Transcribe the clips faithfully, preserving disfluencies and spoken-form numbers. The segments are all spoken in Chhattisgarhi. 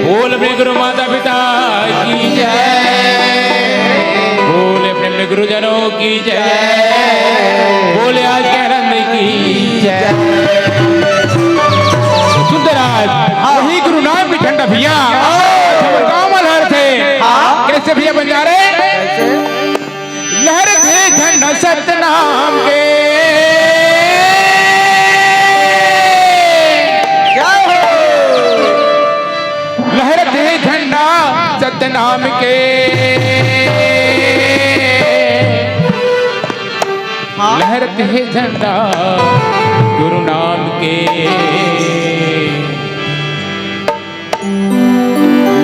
बोल अपने गुरु माता पिता की जय, बोल अपने अपने गुरुजनों की जय, बोले आज के आनंद की जय। सुंदर आज वही गुरु नाम की झंडा भैया, हमर गांव वाला थे। हाँ। कैसे भैया बन जा रहे? लहरथे झंडा सतनाम के। जय हो। लहरथे झंडा सतनाम के। हाँ। लहरथे झंडा गुरु नाम के।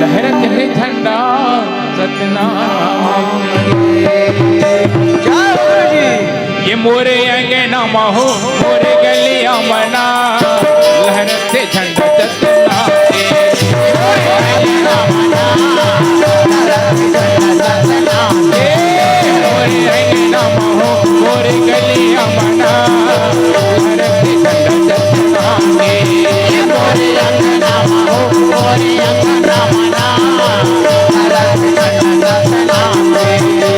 लहरथे झंडा सतनाम के। जय हो गुरु जी। ये मोरे अंगना मा हो, मोरे गलिया मना, लहरथे झंडा सतनाम के। मोरे अंगना मना, लहरथे झंडा सतनाम के। मोरे अंगना मा हो, मोरे गलिया मना, लहरथे झंडा सतनाम के। मोरे अंगना मा हो, मोरे अंगना मना, लहरथे झंडा सतनाम के।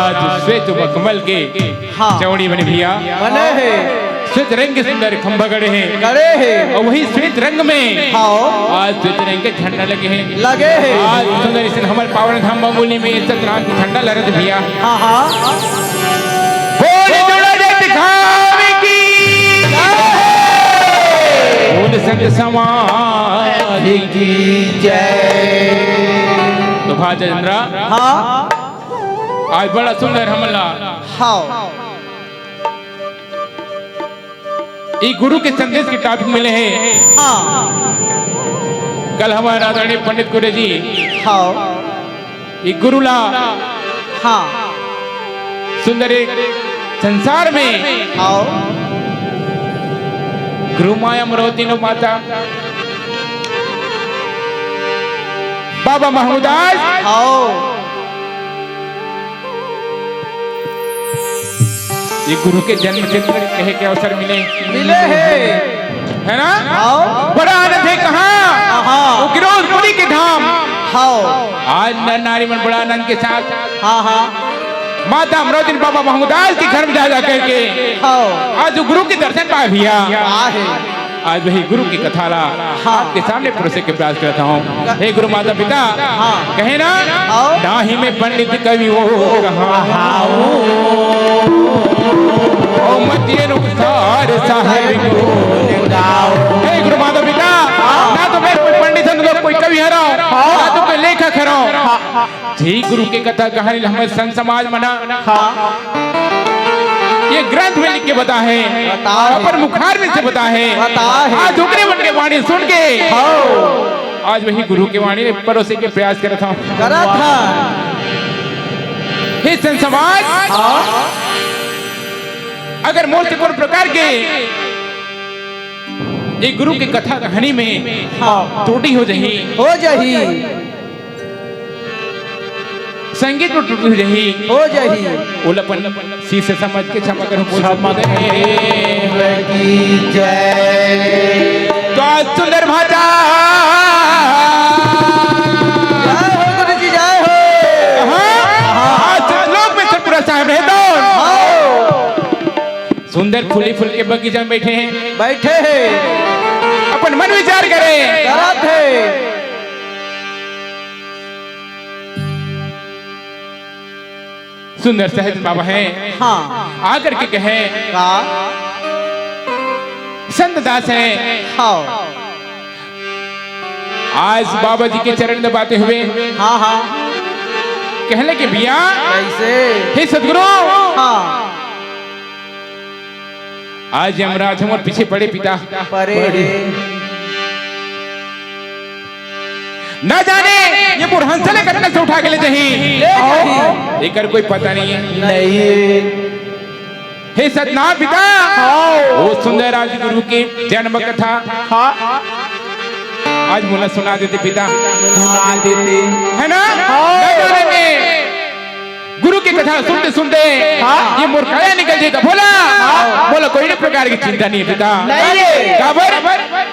आज श्वेत मखमल के हाँ। चौड़ी बने भैया। बने हे। श्वेत रंग के सुंदर खंभा गड़े हे। गड़े हे। अउ वही श्वेत रंग में हाँ। आज श्वेत रंग के झंडा लगे हे। लगे हे। आज सुंदर इसन हमर पावन धाम बंगोली में सतनाम के झंडा लहरत भैया। हाँ, हाँ। बोल जोड़ा जय दिखावे की। बोल संत समाज की जय। तो भाई चंद्रा। हाँ। आज बड़ा सुंदर हमला। हाँ। ई गुरु के संदेश के topic मिले हे। हाँ। कल हमर आदरणीय पंडित गुरु जी हाँ। ई गुरु ला हाँ। सुंदर एक संसार में हाँ। गुरु माया अमरावती नो माता बाबा महमूदास हाँ। ये गुरु के जन्म क्षेत्र कहे के अवसर मिले। मिले हे। है ना? हाँ। बड़ा आनंद हे कहाँ? हाँ। वो गिरोधपुरी के धाम। हाँ। आज नर नारी मन बड़ा आनंद के साथ हाँ, हाँ। माता अमरावती बाबा महमूदास के घर में जा, जा करके हाँ। आज वो गुरु के दर्शन पाए भैया। पाए। आज वही गुरु की कथा ला हाँ। आपके सामने परोसे के प्रयास करता हूँ। हे गुरु माता पिता, हाँ। कहे ना, आओ। "ना ही मैं पंडित कवि वो कहाँ, ओ मतियन उपसार साहेब को गाओ।" हे गुरु माता पिता, हाँ। ना तो मैं कोई पंडित हूँ, ना तो कोई कवि हरव, हाँ। ना तो कोई लेखक हरव। हाँ। जी गुरु के कथा कहानी हमर संत समाज मना हाँ। ये ग्रंथ में लिख के बता हे, बता हे। अपन मुखार में से बता हे। बता हे। आज ओकरे मन के वाणी सुन के हाँ। आज वही गुरु के वाणी परोसे के प्रयास करत हूँ। करत हूँ। हे संत समाज, हाँ। अगर मोर से कोनो प्रकार के ये गुरु के कथा कहानी में हाँ। त्रुटि हो जाही, हो जाही। संगीत में त्रुटि हो जाही। हो जाही। ओला अपन शिष्य समझ के क्षमा करो, बोल क्षमा सकते हैं। की जय। तो आज सुंदर भाषा। जय हो गुरु जी, जय हो। हाँ, आज लोक में सतपुरा साहेब रहता। हाँ। सुंदर फूली फूल के बगीचा में बैठे हैं। बैठे हैं। अपन मन विचार करे। करत है। सुंदर सहज बाबा हैं। हाँ। आकर के कहे, का? संत दास हैं। हाँ। आज बाबा जी के चरण दबाते हुए हाँ, हाँ। कहले कि भैया, कैसे? हे सदगुरु, हाँ। आज यमराज हमर पीछे पड़े पिता। पड़े। ना जाने ये मोर हंस ला कतना से उठा के ले जाही। ले जाही। एकर कोई पता नहीं है। नहीं। हे सतनाम पिता, हाँ। वो सुंदर राजगुरु के जन्म कथा हाँ। आज मोला सुना देते पिता। सुना देते। है ना? हाँ। ना जाने में गुरु के कथा सुनते सुनते हाँ। ये मोर काया निकल जाता। बोला, हाँ। बोला, कोई ना प्रकार की चिंता नहीं है पिता। नहीं है। काबर?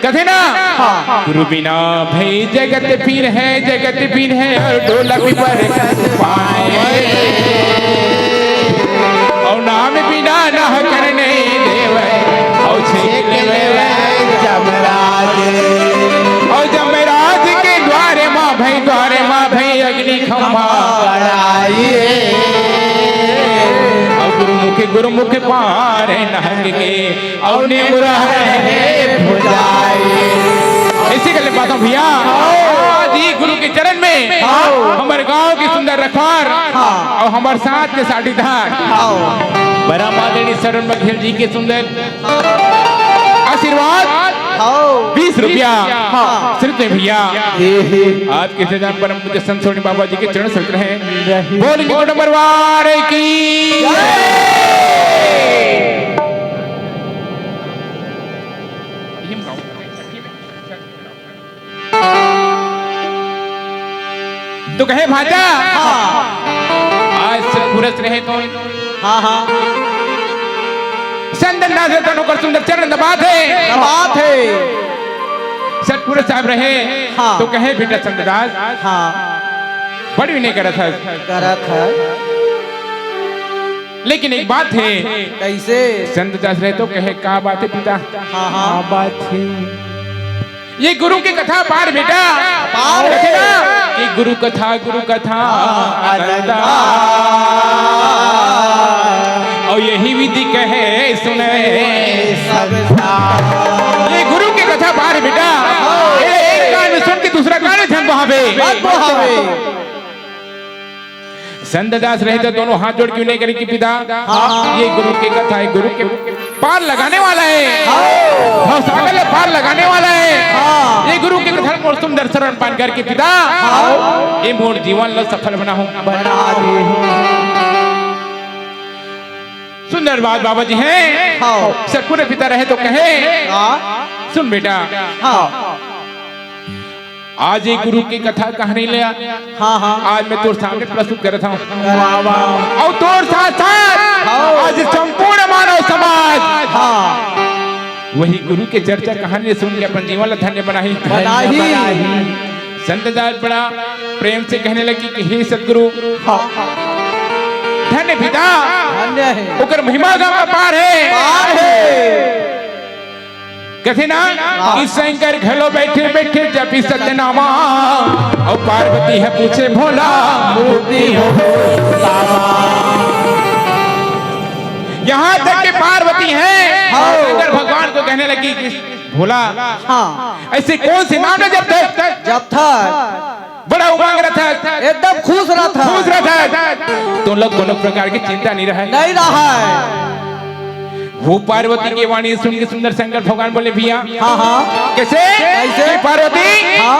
कथे ना, हाँ। गुरु बिना भई जगत पीर है, जगत पीर है और ढोलक पर कस पाए। और नाम बिना नाह कर नहीं देवे, और छीन लेवे जमराज। और जमराज के द्वारे माँ भई, द्वारे माँ भई अग्नि खंभा। अउ गुरुमुख, गुरुमुख पार नहंग के, अउ निमुरा रहे भुजाई। इसी के लिए बात भैया, आज ही गुरु के चरण में हाँ। हमर गांव के सुंदर रखवार हाँ। अउ हमर साथ के साझीदार हाँ। बराम आदरणीय शरण बघेल जी के सुंदर आशीर्वाद हाँ। बीस रुपया हाँ। सिरते भैया। हे, हे। आपके जजान परम पूज्य संत सोनी बाबा जी के चरण सरोज रहे। रहे। बोल गुरु नंबर वार की जय। तो कहे भाजा, हाँ। आज सतपुरस रहे तो हाँ, हाँ। संत नाथ रतन ओकर सुंदर चरण दबात हे। दबात हे। सतपुरस साहब रहे, हाँ। तो कहे बेटा संतदास, हाँ। बड़ विनय करत हस। करत हस। लेकिन एक बात हे। कइसे? संत दास रहे तो कहे, "का बात हे पिता?" हाँ, हाँ। का बात हे? ये गुरु के कथा पार बेटा। पार हे। कथे ना कि गुरु कथा, गुरु कथा हाँ, आनंदा। आनंदा। अउ यही विधि कहे सुने सब सार। ये गुरु के कथा पार बेटा। हाँ। ये एक कान में सुन के दूसरा कान में झन बहावे। मत बहावे। संत दास रहे तो दोनों हाथ जोड़ के विनय करे कि पिता, हाँ। ये गुरु के कथा हे, गुरु के पार लगाने वाला हे। हाँ। भवसागर ले पार लगाने वाला हे। हाँ। ये गुरु के कथा मोर सुंदर शरण पान करके पिता, हाँ। ये मोर जीवन ला सफल बनाहूं। बना दे। सुंदर बात बाबा जी हे। हाँ। सतपुर पिता रहे तो कहे, हाँ। सुन बेटा, हाँ। आज ये गुरु के कथा कहानी ले आ। हाँ, हाँ। आज मैं तोर सामने प्रस्तुत करत हूँ। वाह, वाह। अउ तोर साथ साथ हाँ। आज संपूर्ण मानव समाज हाँ। वही गुरु के चर्चा कहानी सुन के अपन जीवन ला धन्य बनाही। बनाही। संत दास बड़ा प्रेम से कहने लगी कि हे सतगुरु, हाँ। धन्य पिता, धन्य हे। ओकर महिमा का अपार हे। अपार हे। कथे ना हाँ। कि शंकर घलो बैठे बैठे जपी सतनामा, अउ पार्वती ह पूछे भोला मूर्ति हो कामा। यहाँ तक कि पार्वती हे हाँ। शंकर भगवान को कहने लगी कि भोला हाँ। ऐसे कौन से नाम ले जपथस? जपथस। बड़ा उमंग रहिथे। एकदम खुश रहिथे। खुश रहिथे। तो लोग कोनो प्रकार के चिंता नहीं रहे। नहीं रहे। वो पार्वती के वाणी सुन के सुंदर शंकर भगवान बोले, "भैया।" हाँ, हाँ। कैसे? कैसे? कि पार्वती, हाँ।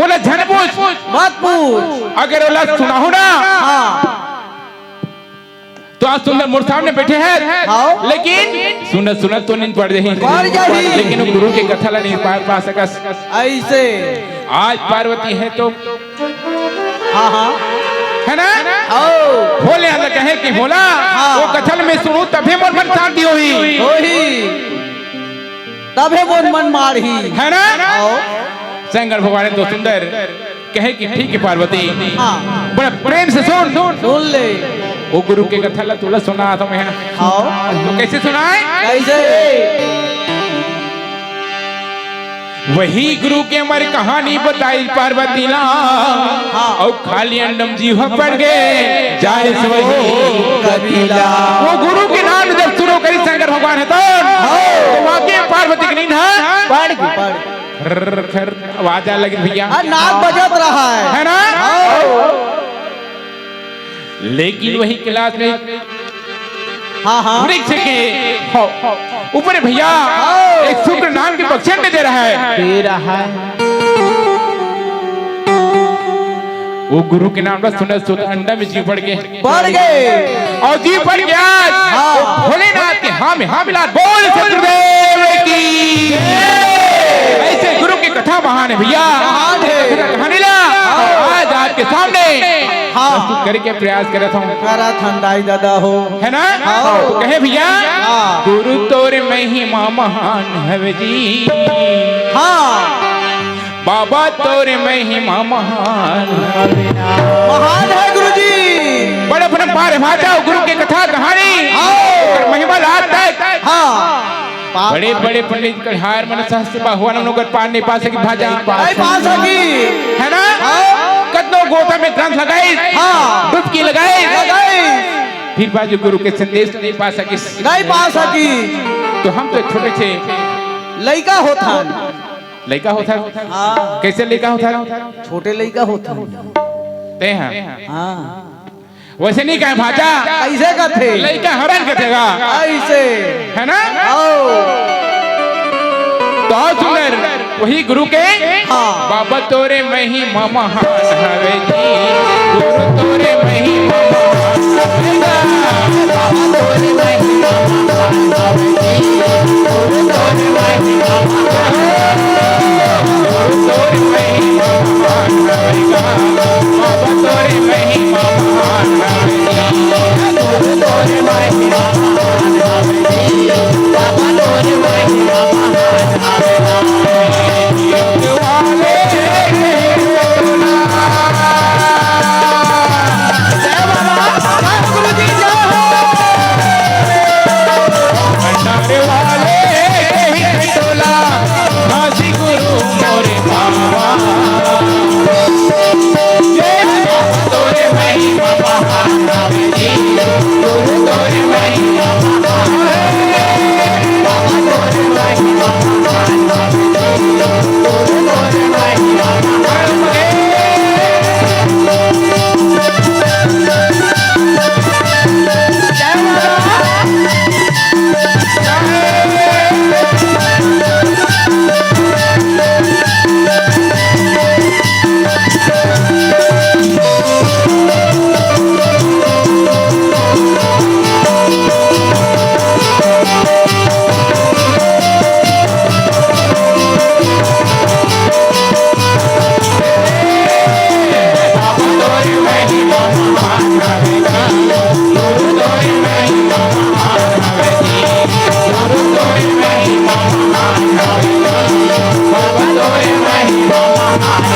ओला झन पूछ। मत पूछ। अगर ओला सुनाहू ना, हाँ। तो आज सुंदर मोर सामने बैठे हे, हाँ। लेकिन सुनत सुनत तो नींद पड़ जाही। पड़ जाही। लेकिन वो गुरु के कथा ला नहीं पा, पा सकस। ऐसे। आज पार्वती हे तो हाँ, हाँ। हे ना? आओ। भोले ला कहे कि भोला, हाँ। वो कथा ला मैं सुनहूं तभे मोर मन शांति होही। होही। तभे मोर मन माढ़ही। हे ना? आओ। शंकर भगवान हे तो सुंदर कहे कि ठीक हे पार्वती, हाँ। बड़ा प्रेम से सुन। सुन ले। वो गुरु के कथा ला तोला सुनात हंव मैं। हाँ। तो कैसे सुनाए? कैसे? वही गुरु के अमर कहानी बताइस पार्वती ला। हाँ। अउ खाली अंडम जीव पड़ गे, जानिस वही कबीला। वो गुरु के नाम जब सुरू करिस शंकर भगवान हे तो, हाँ। तो वाकई पार्वती के नींद ह पड़ गे। पड़ गे। खर, खर, आवाज आए लगिस भैया। हाँ, नाक बजत रहिस। हे ना? हाँ। लेकिन वही कैलाश में हाँ, हाँ। वृक्ष के ऊपर भैया हाँ। एक शुक्र नाम के पक्षी अंडे दे रहिस। दे रहिस। वो गुरु के नाम ला सुनत सुनत अंडा में जीव पड़ गे। पड़ गे। अउ जीव पड़ गे। हाँ। भोलेनाथ के हाँ में हाँ मिला बोल सतगुरुदेव की। ऐसे गुरु की कथा महान हे भैया। महान हे। कथा कहानी ला आज आपके सामने हाँ। प्रस्तुत करे के प्रयास करत हंव। करत हन दाई ददा हो। हे ना? हाँ। तो कहे भैया, हाँ। गुरु तोर महिमा महान हवे जी। हाँ। बाबा तोर महिमा महान। महान हे गुरुजी। बड़े अपरंपार हे भांचा गुरु के कथा कहानी। हाँ। अउ महिमा ला आज तक हाँ। पा-, बड़े पा-, बड़े पंडित कहार मन सहस्त्र बाहुआ नमन ओकर पार नहीं पा सकिस भांचा। नहीं पा सकिस। हे ना? हाँ। कतनो गोता में ग्रंथ लगाइस। हाँ। डुबकी लगाइस। लगाइस। फिर भांचा गुरु के संदेश नहीं पा सकिस। नहीं पा सकिस। तो हम तो एक छोटे से लइका होथन। लइका होथस? हाँ। कैसे लइका होथस? छोटे लइका होथन। तें ह? हाँ। वैसे नहीं कहे भांचा। कैसे कथे? लइका हरन कथे गा। ऐसे। हे ना? आओ। तो सुंदर वही गुरु के हाँ। बाबा तोर महिमा महान हवे जी, गुरु तोर महिमा महान हवे गा। बाबा तोर महिमा महान हवे जी, गुरु तोर महिमा महान हवे। गुरु तोर महिमा महान हवे गा। बाबा तोर महिमा महान हवे जी, गुरु तोर महिमा महान हवे जी। बाबा तोर महिमा महान हवे गा। जय बाबा, जय गुरु जी, जय हो।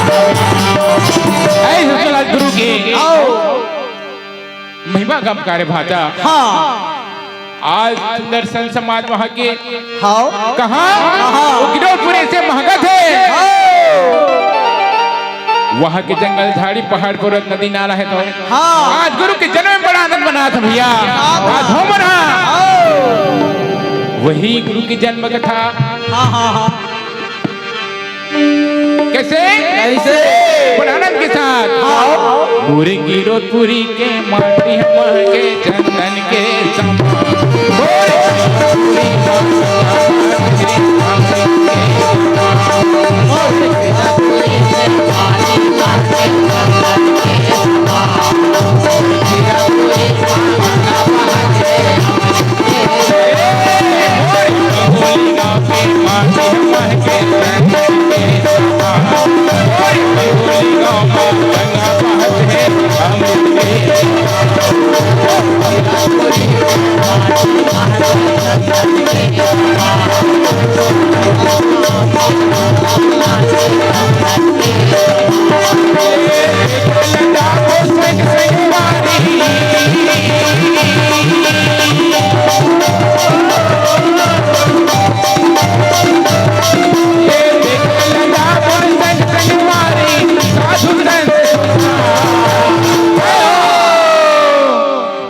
ऐ सतराज गुरु के आओ। महिमा गम करे भाजा। हाँ। आज सुंदर संत समाज वहाँ के हाव। कहाँ? कहाँ? वो गिरौदपुरी से महगत है। हाव। वहाँ के जंगल, झाड़ी, पहाड़, पर्वत, नदी, नाला है तो हाँ। आज गुरु के जन्म में बड़ा आनंद मनात हे भैया। हाँ। आज हो मना। हाव। वही गुरु की जन्म कथा। हाँ, हाँ, हाँ। कैसे? कैसे? बड़ा आनंद के साथ। हाँ। मोरे गिरौदपुरी के माटी हमर के चंदन के समान। मोरे गिरौदपुरी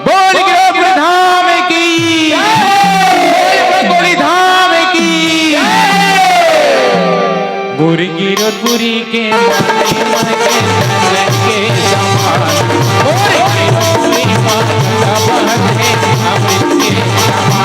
बोल गिरौदपुरी धाम की, बोल बकोली धाम की। मोर गिरौदपुरी के माटी मन के चंदन के समान। मोर गिरौदपुरी माटी का महक है अमृत के समान।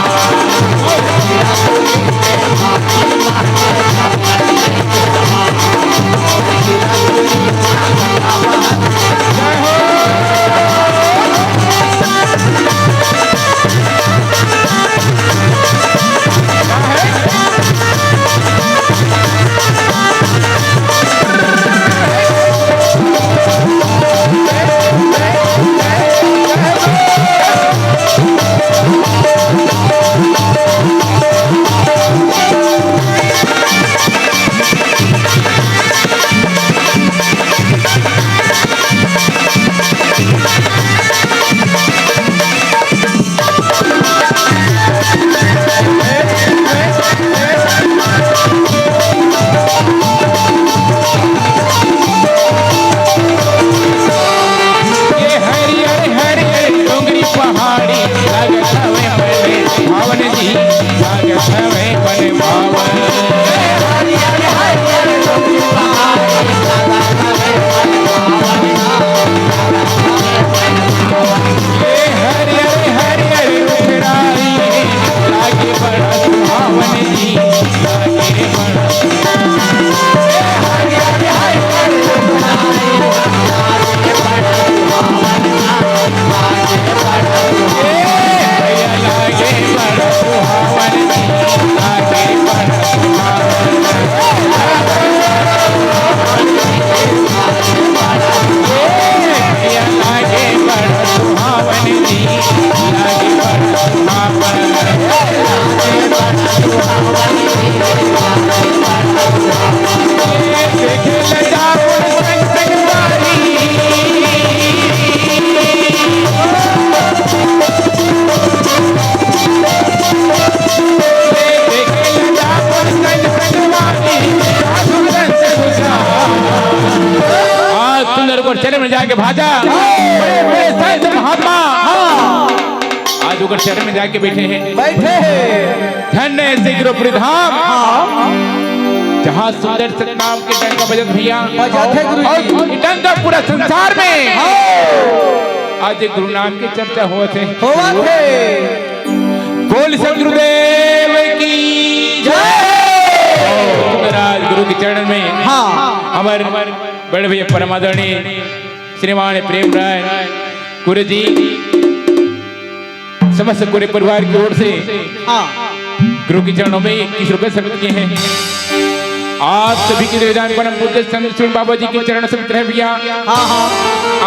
ये हरियर हरियर डोंगरी पहाड़ी लागत हवे मन भावन जी, लागत हवे मन भावन। ये हरियर हरियर रुखराई लागे बड़ा सुहावन जी, लागे बड़ा आज सुंदर ओकर चरण में जाके भाजा। बड़े बड़े संत महात्मा आज ओकर चरण में जाके बैठे हैं। बैठे हैं। धन्य ऐसे गिरौदपुरी धाम। हाँ। जहाँ सुंदर सतनाम के डंका बजत भैया। बजाते गुरु जी। और ये डंका पूरा संसार में। हाँ। आज ये गुरु नाम की चर्चा होत हे। होवत हे। बोल सतगुरुदेव की जय। महाराज गुरु के चरण में हाँ। हमर बड़े भैया परम आदरणीय श्रीमान प्रेम राय कुरे जी, समस्त कुरे परिवार की ओर से हाँ। गुरु के चरणों में इक्कीस रुपए समर्पित किए हैं। आप सभी के निवेदन परम पूज्य संत शिव बाबा जी के चरण समित रहे भैया। हाँ, हाँ।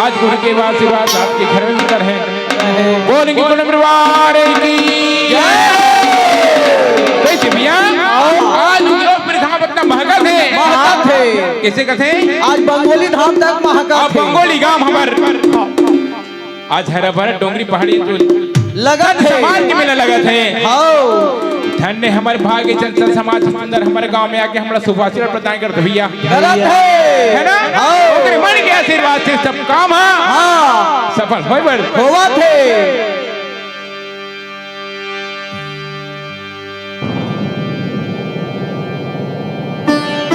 आज गुरु के आशीर्वाद आपके घर में भी रहे। रहे। बोल इनके कुटुंब परिवार की जय। कैसे भैया? आज गिरौदपुरी धाम इतना महकत है। महकत है। कइसे कथे? आज बंगोली धाम तक महकत अब हे। बंगोली गांव हमर आज हरा भरा डोंगरी पहाड़ी तो लगत हे। समाज के मेला लगत हे। हव। धन्य हमर भाग्य, चंचल समाज सुंदर हमर गांव में आके हमला सुभाषित प्रदान करत भैया। करत हे। है ना? हव। ओकरे मन के आशीर्वाद से सब काम ह हाँ। सफल होय बर। होवत हे।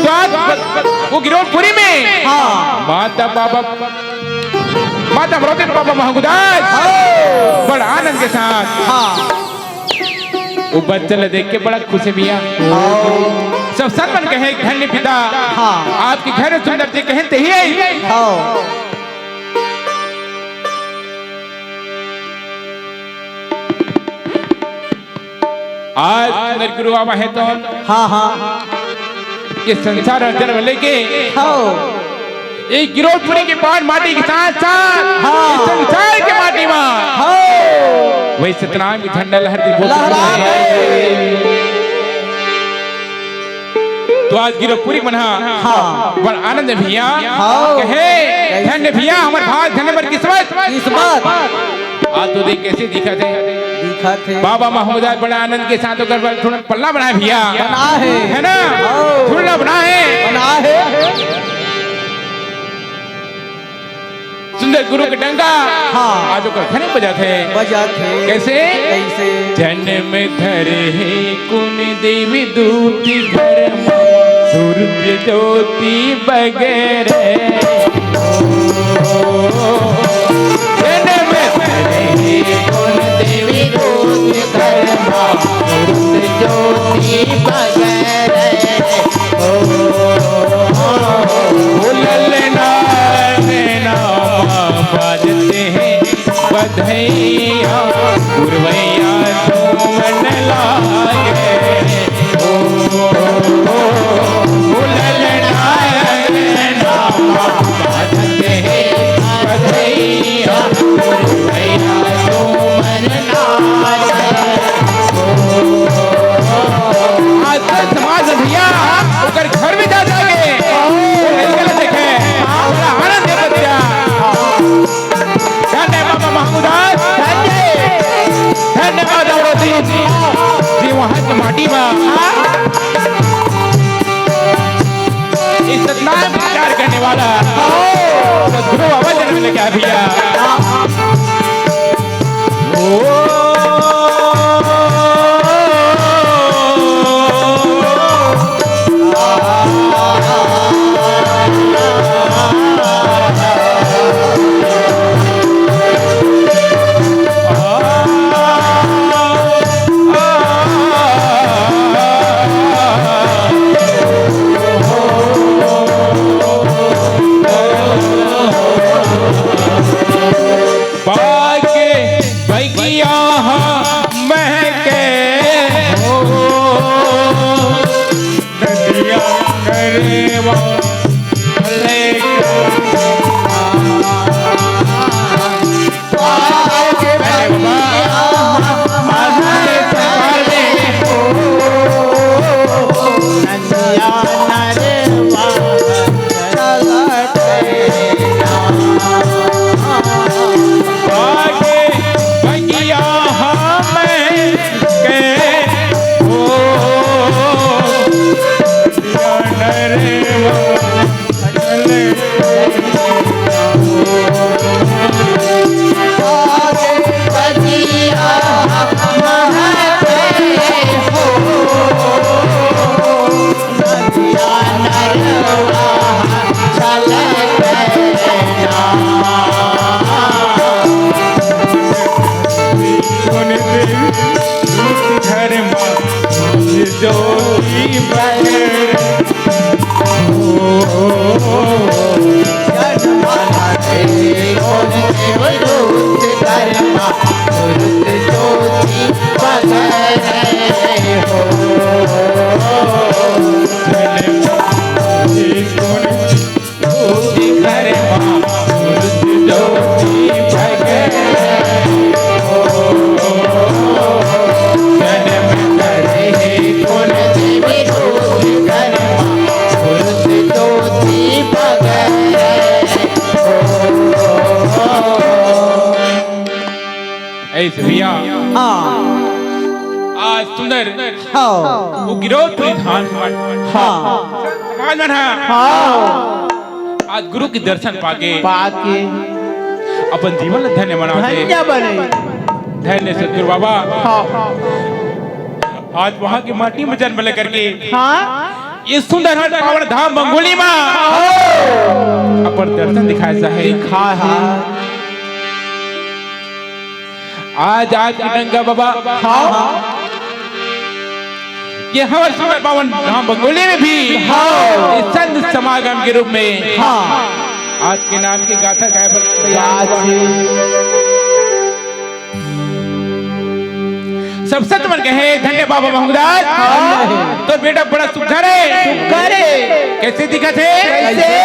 तो आज वो गिरौदपुरी में हाँ। माता बाबा, माता अमरौती बाबा महंगुदास हाँ। बड़ा आनंद के साथ हाँ। वो बच्चा ला देख के बड़ा खुश हे भैया। हाँ। सब संत मन कहे, "धन्य पिता, हाँ। आपके घर सुंदर जी कहे ते ही आई।" हाँ। आज सुंदर गुरु बाबा हे तो हाँ, हाँ। ये संसार ह जन्म लेके हाँ। ये गिरौदपुरी के पान माटी के साथ साथ हाँ। ये संसार के माटी मा हाँ। वही सतनाम की झंडा लहरती बोल लहरा दे। तो आज गिरौदपुरी मन ह हाँ। बड़ आनंद भैया हाँ। कहे, "धन्य भैया, हमर भाग, धन्य हमर किस्मत।" किस्मत। आज तो देख कइसे दिखत हे। दिखत हे। बाबा महमूदास बड़ा आनंद के साथ ओकर बर थोड़ा पल्ला बनाए भैया। बना हे। है ना? हाँ। झूला बना हे। बना हे। सुंदर गुरु के डंका हाँ। आज ओकर घरे बजत हे। बजत हे। कइसे? कइसे? जन्म धरे हे कुन देवी दूत घर मा, सूरज ज्योति बगरे। जन्म धरे हे कुन देवी दूत घर मा, सूरज ज्योति बगरे। ओ, ओ ललना नैना मा बाजत हे बधइया, पुरवइया झूमन लागे। ओ, ओ, ओ, ओ ललना नैना मा बाजत हे बधइया, पुरवइया झूमन लागे। ओ, ओ, ओ, ओ, आज तो समाज में भैया ओकर घर में जा जाके वो लड़का ला देखे, बड़ा आनंद हे बच्चा। धन्य बाबा महमूदास, धन्य, धन्य बाबा दौलती जी, वहाँ के माटी मा ये सतनाम प्रचार करने वाला सदगुरु बाबा जन्म लेके आए भैया। ओ बाके बगिया ह भैया, हाँ। आज सुंदर हाँ। वो गिरौदपुरी धाम पर हाँ। समाज मन हा। हाँ। आज गुरु के दर्शन पाके पाके अपन जीवन ला धन्य बनाथे। धन्य बने। धन्य सतगुरु बाबा। हाँ। आज वहाँ के माटी में जन्म लेकर के हाँ। ये सुंदर हट पावन धाम बंगोली मा अपन दर्शन दिखाए साहे। दिखा है। आज, आज की गंगा बाबा, हाँ। ये हमारे सुंदर पावन धाम बंगोली में भी हाँ। इस संत समागम के रूप में हाँ। आपके नाम की गाथा गाए बर तैयार हुआ। गाथी। सब संत मन कहे, "धन्य बाबा महंगदास, हाँ। तोर बेटा बड़ा सुघर हे।" सुघर हे। कैसे दिखत हे? कैसे?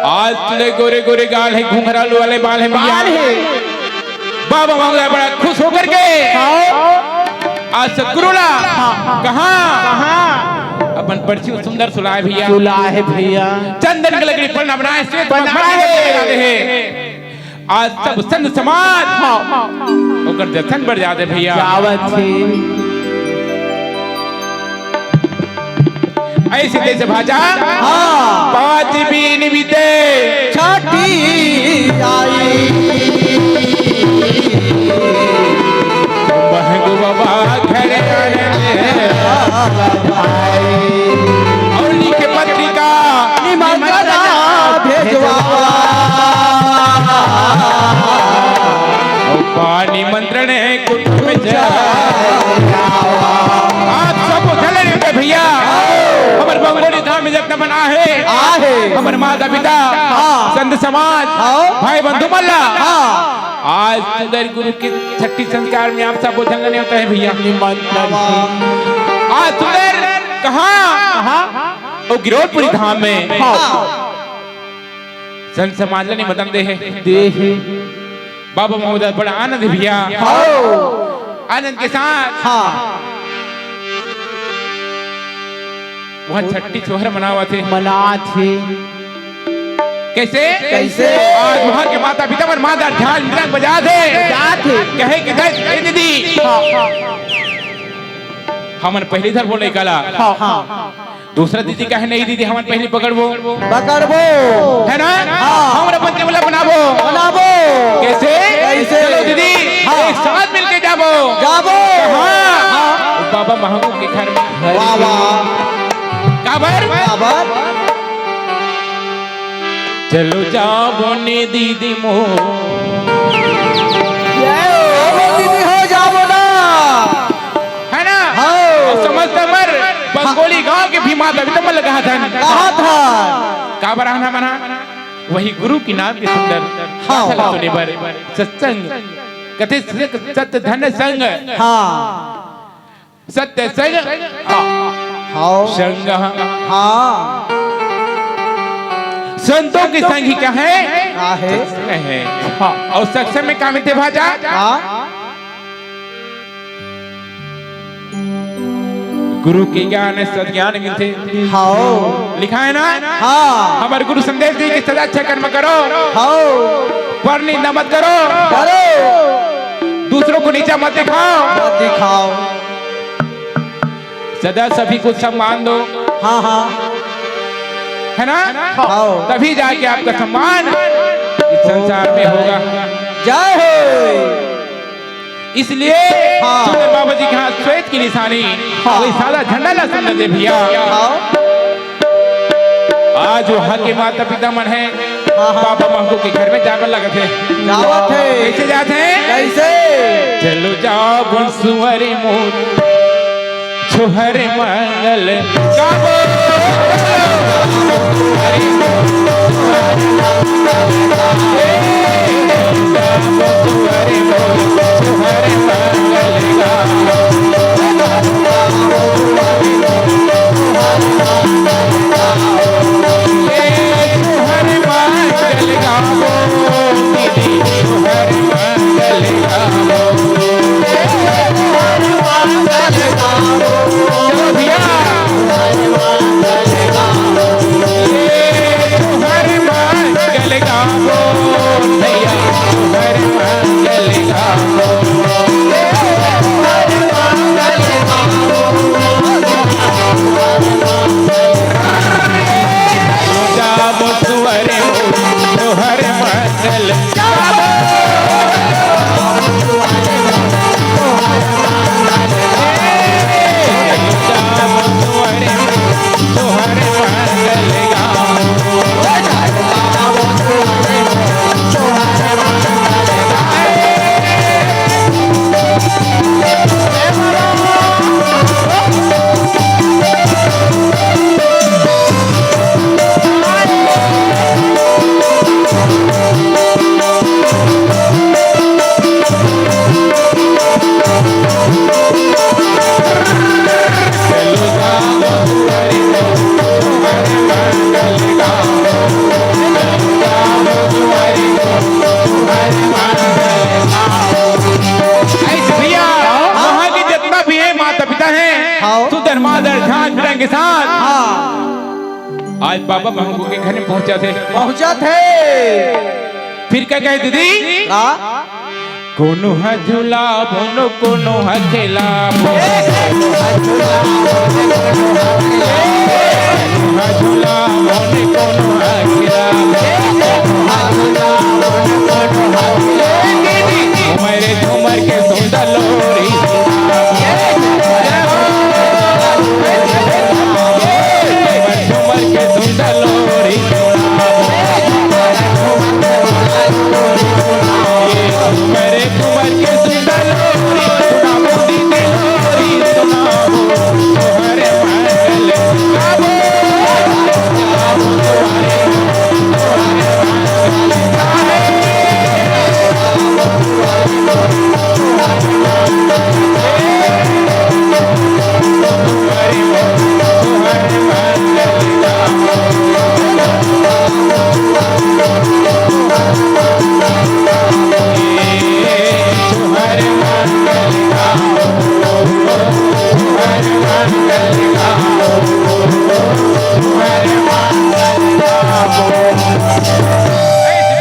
आज तोरे गोरे गोरे गाल हे, घुंघरालू वाले बाल हे भैया। बाल हे। बाबा महंगदास बड़ा खुश होकर के हाँ। आज सतगुरु ला हाँ। कहाँ? कहाँ? अपन परछी सुंदर सुलाए भैया। सुलाए भैया। चंदन के लकड़ी पन्ना बनाए, श्वेत पन्ना बनाए। बनाए। आज सब संत समाज हाँ। ओकर दर्शन बर जाथे भैया। जावत हे। ऐसे तैसे भाजा हाँ। पाँच बीन बीते। छठी आई। महंगू बाबा घर आने दे। और लिखे पत्रिका निमंत्रण भेजवा। और पानी मंत्रण कुटुंब जा। आप सब उठल रहे भैया। हमर बंगोली धाम में जतना मन आहे। आहे। हमर माता पिता, हाँ। संत समाज, हाँ। भाई बंधु मन ला। हाँ। आज सुंदर गुरु के छठी संस्कार में आप सब झंगने होते हैं भैया। निमंत्रण। आज सुंदर कहाँ? कहाँ? वो गिरौदपुरी धाम में। हाँ। संत समाज ला निमंत्रण दे हे। दे हे। बाबा महोदय बड़ा आनंद हे भैया। हाँ। आनंद के साथ हाँ। वहाँ छठी छोहर मनावत हे। मनात हे। कैसे? कैसे? आज वहाँ के माता पिता मन मादर झाल मृदंग बजात हे। बजात हे। कहे कि देख, ए दीदी, हाँ। हमन पहली धर बोले कला। हाँ, हाँ। दूसरा दीदी कहे, "नहीं दीदी, हमन पहली पकड़बो।" पकड़बो। है ना? हाँ। हमन अपन टेबल बनाबो। बनाबो। कैसे? कैसे? चलो दीदी, हाँ। एक साथ मिलके जाबो। जाबो। हाँ। हाँ। बाबा महंगू के घर में। वाह, वाह। काबर? काबर? चलो जाबो ने दीदी मोर। जाबो दीदी हो, जाबो ना। है ना? हाँ। अउ समस्त हमर बंगोली गांव के भी माता पिता मन ल कहा था। कहा था। काबर आना मना? वही गुरु के नाम के सुंदर हाँ, गाथा ला हाँ। सुने बर। सत्संग, कथे सत्य धन संग। हाँ। सत्य संग। हाँ। हाँ। संग। हाँ। संतों के संग ही क्या है? का है? सत्संग है। हाँ। अउ सत्संग में का मिलथे भाजा? हाँ। गुरु के ज्ञान, सत ज्ञान मिलथे। हाँ। लिखा है ना? हाँ। हमर गुरु संदेश दी कि सदा अच्छा कर्म करो। हाँ। पर निंदा मत करो। करो। दूसरों को नीचा मत दिखाओ। मत दिखाओ। सदा सभी को सम्मान दो। हाँ, हाँ। है ना? हाँ। तभी जाके आपका सम्मान इस संसार में होगा। जय हो। इसलिए हाँ। सुंदर बाबा जी के हाथ श्वेत की निशानी, हाँ। वही सादा झंडा ला सुंदर दे भैया। हाँ। आज वहाँ के माता पिता मन है, हाँ, हाँ। बाबा महंगू के घर में जाए बर लगत हे। जावत हे। कैसे जात हे? कैसे? चलो जाओ बंसुअरी मोर छोहर मंगल गावो। बाबा महंगू के घर में पहुंचा थे। पहुंचा थे। फिर क्या कहे दीदी? का? कोनो ह झूला बोनो, कोनो ह खेला बोनो। ए, कोनो ह झूला बोनो, कोनो ह खेला बोनो। कोनो ह झूला बोनो, कोनो ह खेला बोनो। झूमर झूमर के सुंदर लोरी। झूमर के सुंदर लोरी। झूमर झूमर के सुंदर लोरी।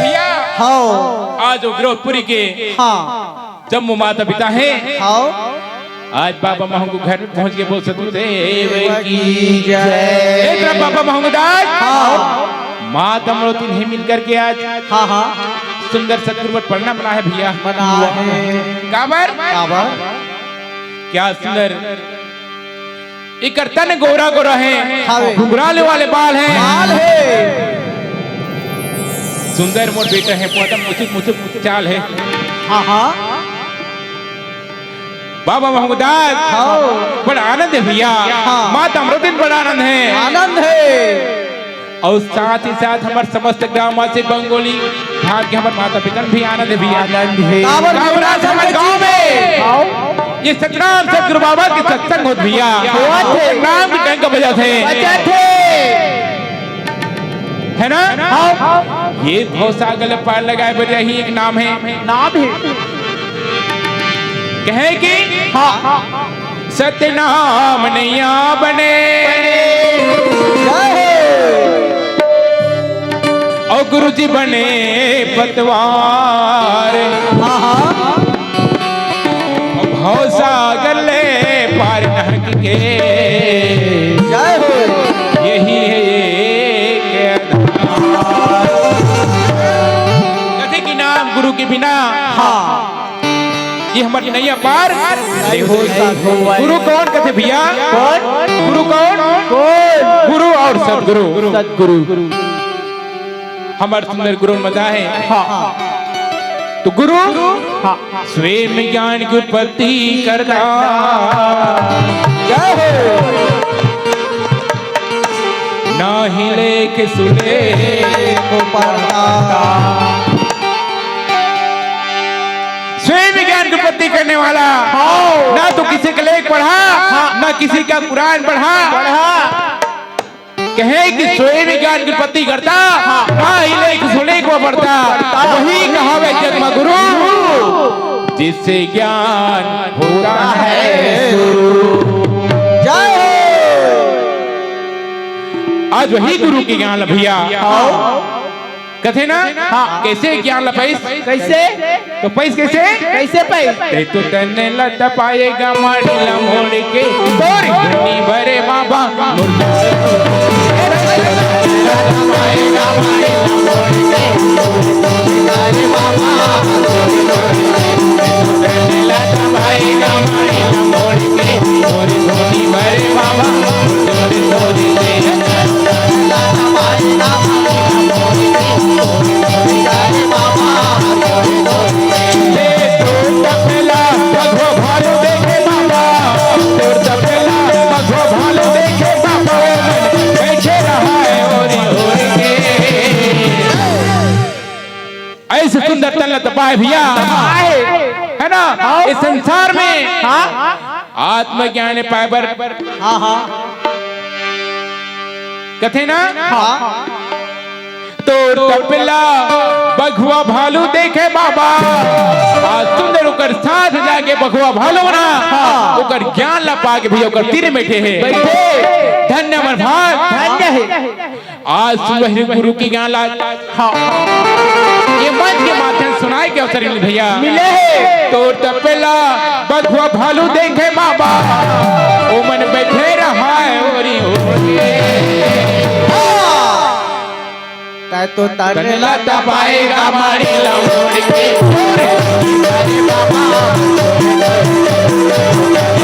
भैया, हाँ। आज वो द्रौपदी के हाँ। जम्मो माता पिता हे। हाँ। आज बाबा महंगू घर में पहुंच के बोल सतगुरुदेव की जय। एक तरफ बाबा महंगू दास, हाँ। माता अमरोतिन हे मिल करके आज हाँ, हाँ। सुंदर सतगुरु मठ पढ़ना बना है भैया। बना है। काबर? काबर? क्या सुंदर। एकर तन गोरा गोरा हे, हावे। घुघराले वाले बाल हे। बाल हे। सुंदर मोर बेटा हे, एकदम मुचुक मुचुक चाल हे। हाँ, हाँ। बाबा महंगू दास, हाँ। बड़ा आनंद हे भैया। हाँ। माता अमरोतिन बड़ा आनंद हे। आनंद हे। अउ साथ ही साथ हमर समस्त ग्रामवासी बंगोली भाग के हमर माता पिता भी आनंद हे भैया। आनंद हे। काबर काबर आज हमर गांव में आओ। ये सतनाम सतगुरु बाबा के सत्संग होत भैया। होत हे। नाम के डंका बजात हे। बजात हे। है ना? हाँ। ये भवसागर पार लगाए बर यही एक नाम हे। नाम हे। कहे कि हाँ। सतनाम नैया बने। जय हो। और गुरु जी बने पतवार। हाँ, हाँ। और भवसागर ले पार नहक के। जय हो। यही है एक आधार। कथे कि नाम गुरु के बिना हाँ। ये हमर नैया पार नहीं हो सकत। गुरु कौन कथे भैया? कौन? गुरु कौन? कौन? गुरु और सतगुरु। सतगुरु। हमर सुंदर गुरु मजा है। हाँ। तो गुरु हाँ। स्वयं ज्ञान की उत्पत्ति करता। जय हो। ना ही लेख सुलेख पढ़ता। स्वयं ज्ञान की उत्पत्ति करने वाला। हाँ। ना तो किसी का लेख पढ़ा, हाँ। ना किसी का कुरान पढ़ा। पढ़ा। कहे कि स्वयं ज्ञान की उत्पत्ति करता, हाँ। ना ही लेख सुलेख पढ़ता। पढ़ता। वही कहावे जग में गुरु, जिससे ज्ञान होता है शुरू। जय हो। आज वही गुरु के ज्ञान ल भैया। हाँ। कथे ना? हाँ। कैसे ज्ञान ल पाइस? कैसे? तो पाइस कैसे? कैसे पाइस? ते तो तन ल तपाए गा माड़ी ल मोड़ के। तोरी धुनी भरे बाबा। ऐसे सुंदर तन ल त पाए भैया। पाए। है ना? हाँ। इस संसार में हाँ। आत्मज्ञान पाए बर हाँ, हाँ। कथे ना? हाँ। तोर तपेला बघवा भालू देखे बाबा। आज सुंदर ओकर साथ जाके बघवा भालू ना। हाँ। ओकर ज्ञान ला पाके भैया ओकर तीर में बैठे हे। बैठे। धन्य हमर भाग। धन्य हे। आज सुबह गुरु के ज्ञान ला, हाँ, ये मंच के माध्यम सुनाए के अवसर मिले भैया। मिले हे। तोर तपेला बघवा भालू देखे बाबा, ओ मन बैठे रहा है ओरी ओरी। हाँ। तै तो तन तन ला ला दबाएगा मारी ला मोड़ के। अरे बाबा, तन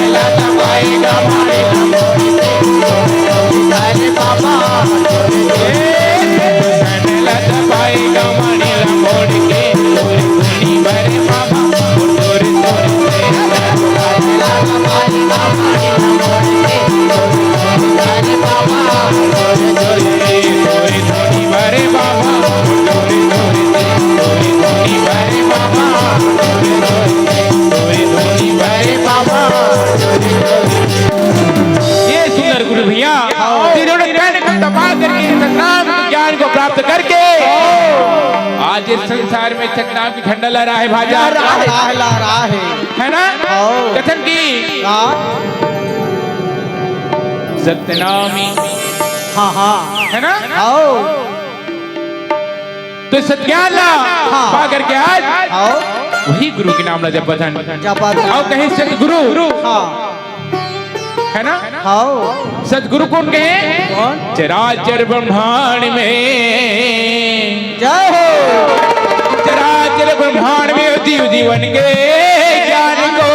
ला दबाएगा मारी ला मोड़ के। अरे बाबा, ए, तन ला दबाएगा मारी ला मोड़ के। तोरे धुनी बरे बाबा, तोरे तोरे ये सुंदर गुरु भैया, जिन्होंने तन को दबा करके सतनाम ज्ञान को प्राप्त करके आज इस संसार में सतनाम की झंडा लहरा है भाजा। लहरा है, लहरा है। है ना? हाँ। कथन की का? सतनामी। हाँ, हाँ। है ना? आओ। तो सत्याला हाँ। पा करके आज आओ। वही गुरु के नाम ला जपत हन। जपत हन। आओ कहीं सतगुरु। हाँ। है ना? हाँ। सतगुरु कौन कहे? कौन? चराचर ब्रह्मांड में। जय हो। चराचर ब्रह्मांड में जीव जीवन के ज्ञान को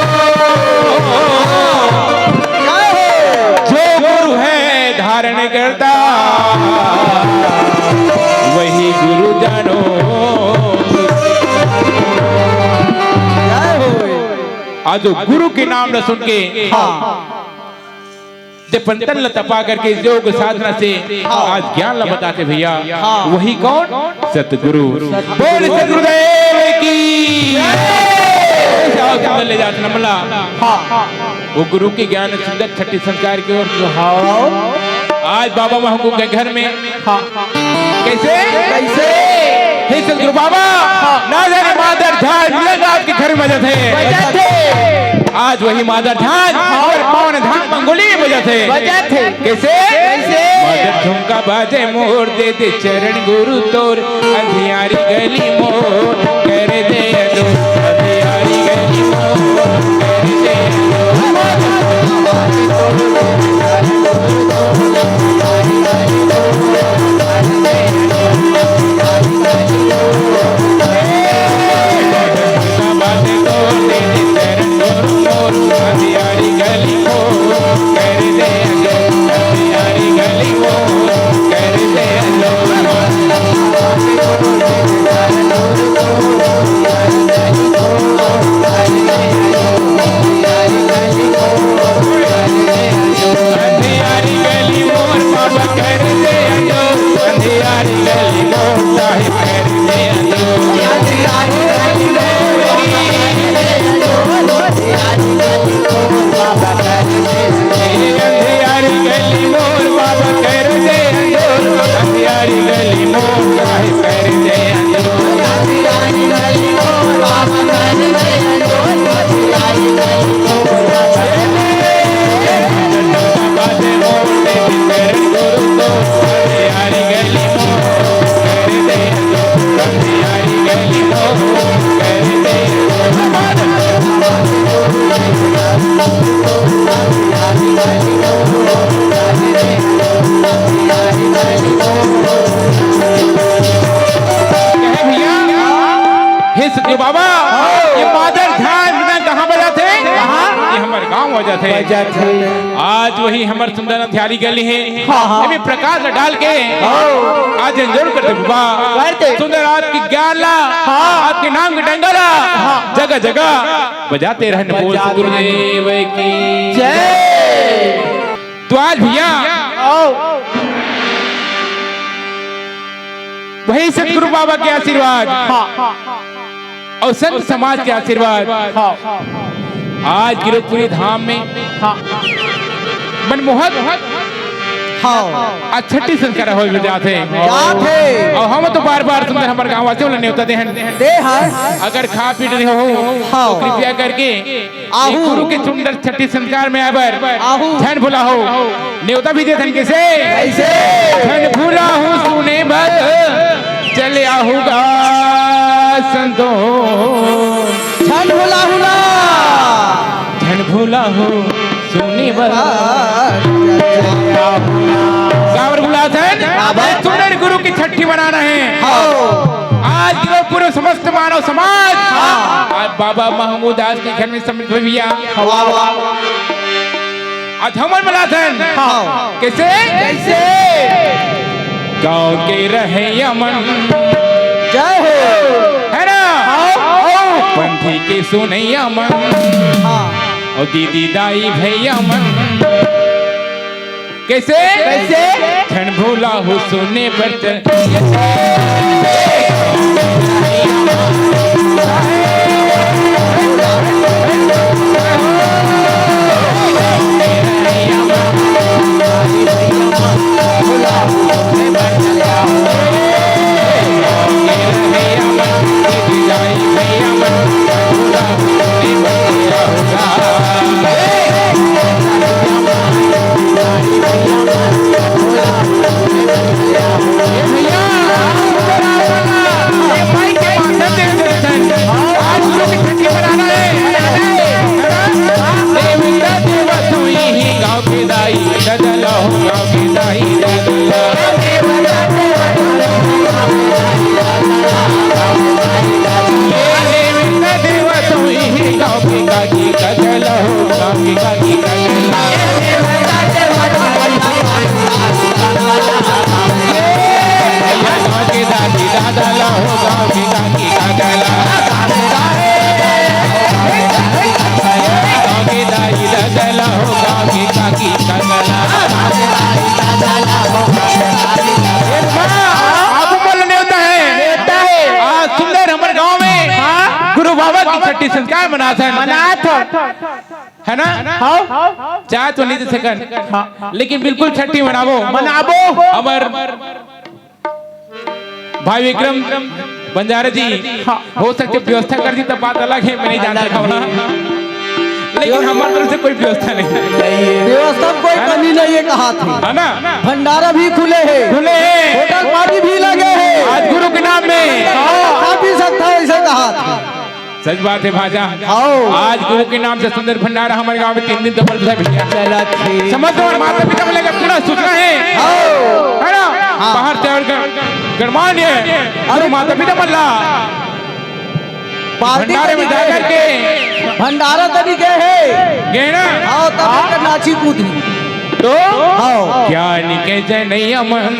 जय हो। जो गुरु है धारण करता, वही गुरु जानो। जय हो। आज जो गुरु के नाम न सुन के हाँ। जब पंतन ल तपा करके योग साधना से हाँ। आज ज्ञान ला बताते भैया, हाँ। वही कौन? सतगुरु। सतगुरु। बोल सतगुरुदेव की। जाओ तुम ले जात नमला। हाँ। वो गुरु के ज्ञान सुंदर छठी संस्कार की ओर। हाँ। आज बाबा महकू के घर में हाँ। कैसे? कैसे? हे सतगुरु बाबा, हाँ। ना जाने मादर झाल मिलंग आपके घर में बजत हे। बजत हे। आज वही मादर झाल हाँ। और पवन धाम मंगोली में बजत हे। बजत हे। कैसे? कैसे? मादर झुमका बाजे मोर दे दे चरण गुरु तोर अंधियारी गली मोर कर दे दो अंधियारी गली मोर कर दे दो। कहे भैया, हे सतगुरु बाबा, हाँ। ये मादर झाल मृदंग कहाँ बजाथे? कहाँ? ये हमर गांव बजाथे। बजाथे। आज वही हमर सुंदर अंधियारी गली हे। हाँ, हाँ। एमे प्रकाश डाल के हाँ। आज अंजोर कर दे बाबा। कर दे। सुंदर आपके ज्ञान ला, हाँ। आपके नाम के डंका ला, हाँ। जगह जगह बजाते रहन। बोल बजाते सतगुरुदेव की जय। तो आज भैया आओ। वही सतगुरु बाबा के आशीर्वाद हाँ। और संत समाज के आशीर्वाद हाँ। आज गिरौदपुरी धाम में हाँ। मनमोहक हाँ। आज छट्ठी संस्कार होय बर जात हे। जात हे। अउ हम तो बार-बार सुंदर हमर गाँव वासियों ला नेवता दे हन। दे हन। अगर खा पी डरे हो, हाँ। तो कृपया करके आहू। एक गुरु के सुंदर छट्ठी संस्कार में आए बर आहू। झन भुलाहू। नेवता भी देथन कइसे? कइसे? झन भुलाहू सुने बर चले आहू गा संतो। झन भुलाहू ना। झन भुलाहू सुने बर। काबर भुलाथन? काबर? सुंदर गुरु की छट्ठी मनाना हे। हाँ। आज के पूरे समस्त मानव समाज। हाँ। आज बाबा महमूद आज के घर में सम्मिलित होय भैया। वाह, वाह। आज हमन मनाथन। हाँ। कइसे? कइसे? गाँव के रहइया मन। जय हो। हे ना? हाँ। पंथी के सुनइया मन। हाँ। अउ दीदी दाई भैया मन। कइसे? कइसे? झन भुलाहू सुने बर चल। आप मन ल नेवता हे। नेवता हे। आज सुंदर हमर गांव में हाँ। गुरु बाबा की छट्ठी संस्कार मनाथन। मनाथन। हे ना? हाँ। चाहे तो नहीं दे सकन। हाँ। लेकिन बिल्कुल छट्ठी मनाबो। मनाबो। हमर भाई विक्रम बंजारा जी, हाँ। हो सकथे व्यवस्था कर दी, तब बात अलग हे, मैं नहीं जानत हँव ना। लेकिन हमर तरफ से कोई व्यवस्था नहीं हे। व्यवस्था में कोई हे ना? कमी नहीं हे, कहाथे। हे ना? भंडारा भी खुले हे। खुले हे। होटल पानी भी लगे हे। आज गुरु के नाम में। हाँ। खा पी सकत हव, अइसे कहाथे। सच बात हे भांजा। हाँ। आज गुरु के नाम से सुंदर भंडारा हमर गांव में तीन दिन तक बंद हे भैया। चलत हे। समस्त हमर माता पिता मन ला पूरा सूचना हे। हाँ। हे ना? हाँ। बाहर से आए गण-, गणमान्य अउ माता पिता मन ला पार्टी भंडारे में जा करके। भंडारा तनी गे हे। गे ना? हाँ, तब हाँ। नाची कूदी। तो हाँ। ज्ञान के जनैया मन।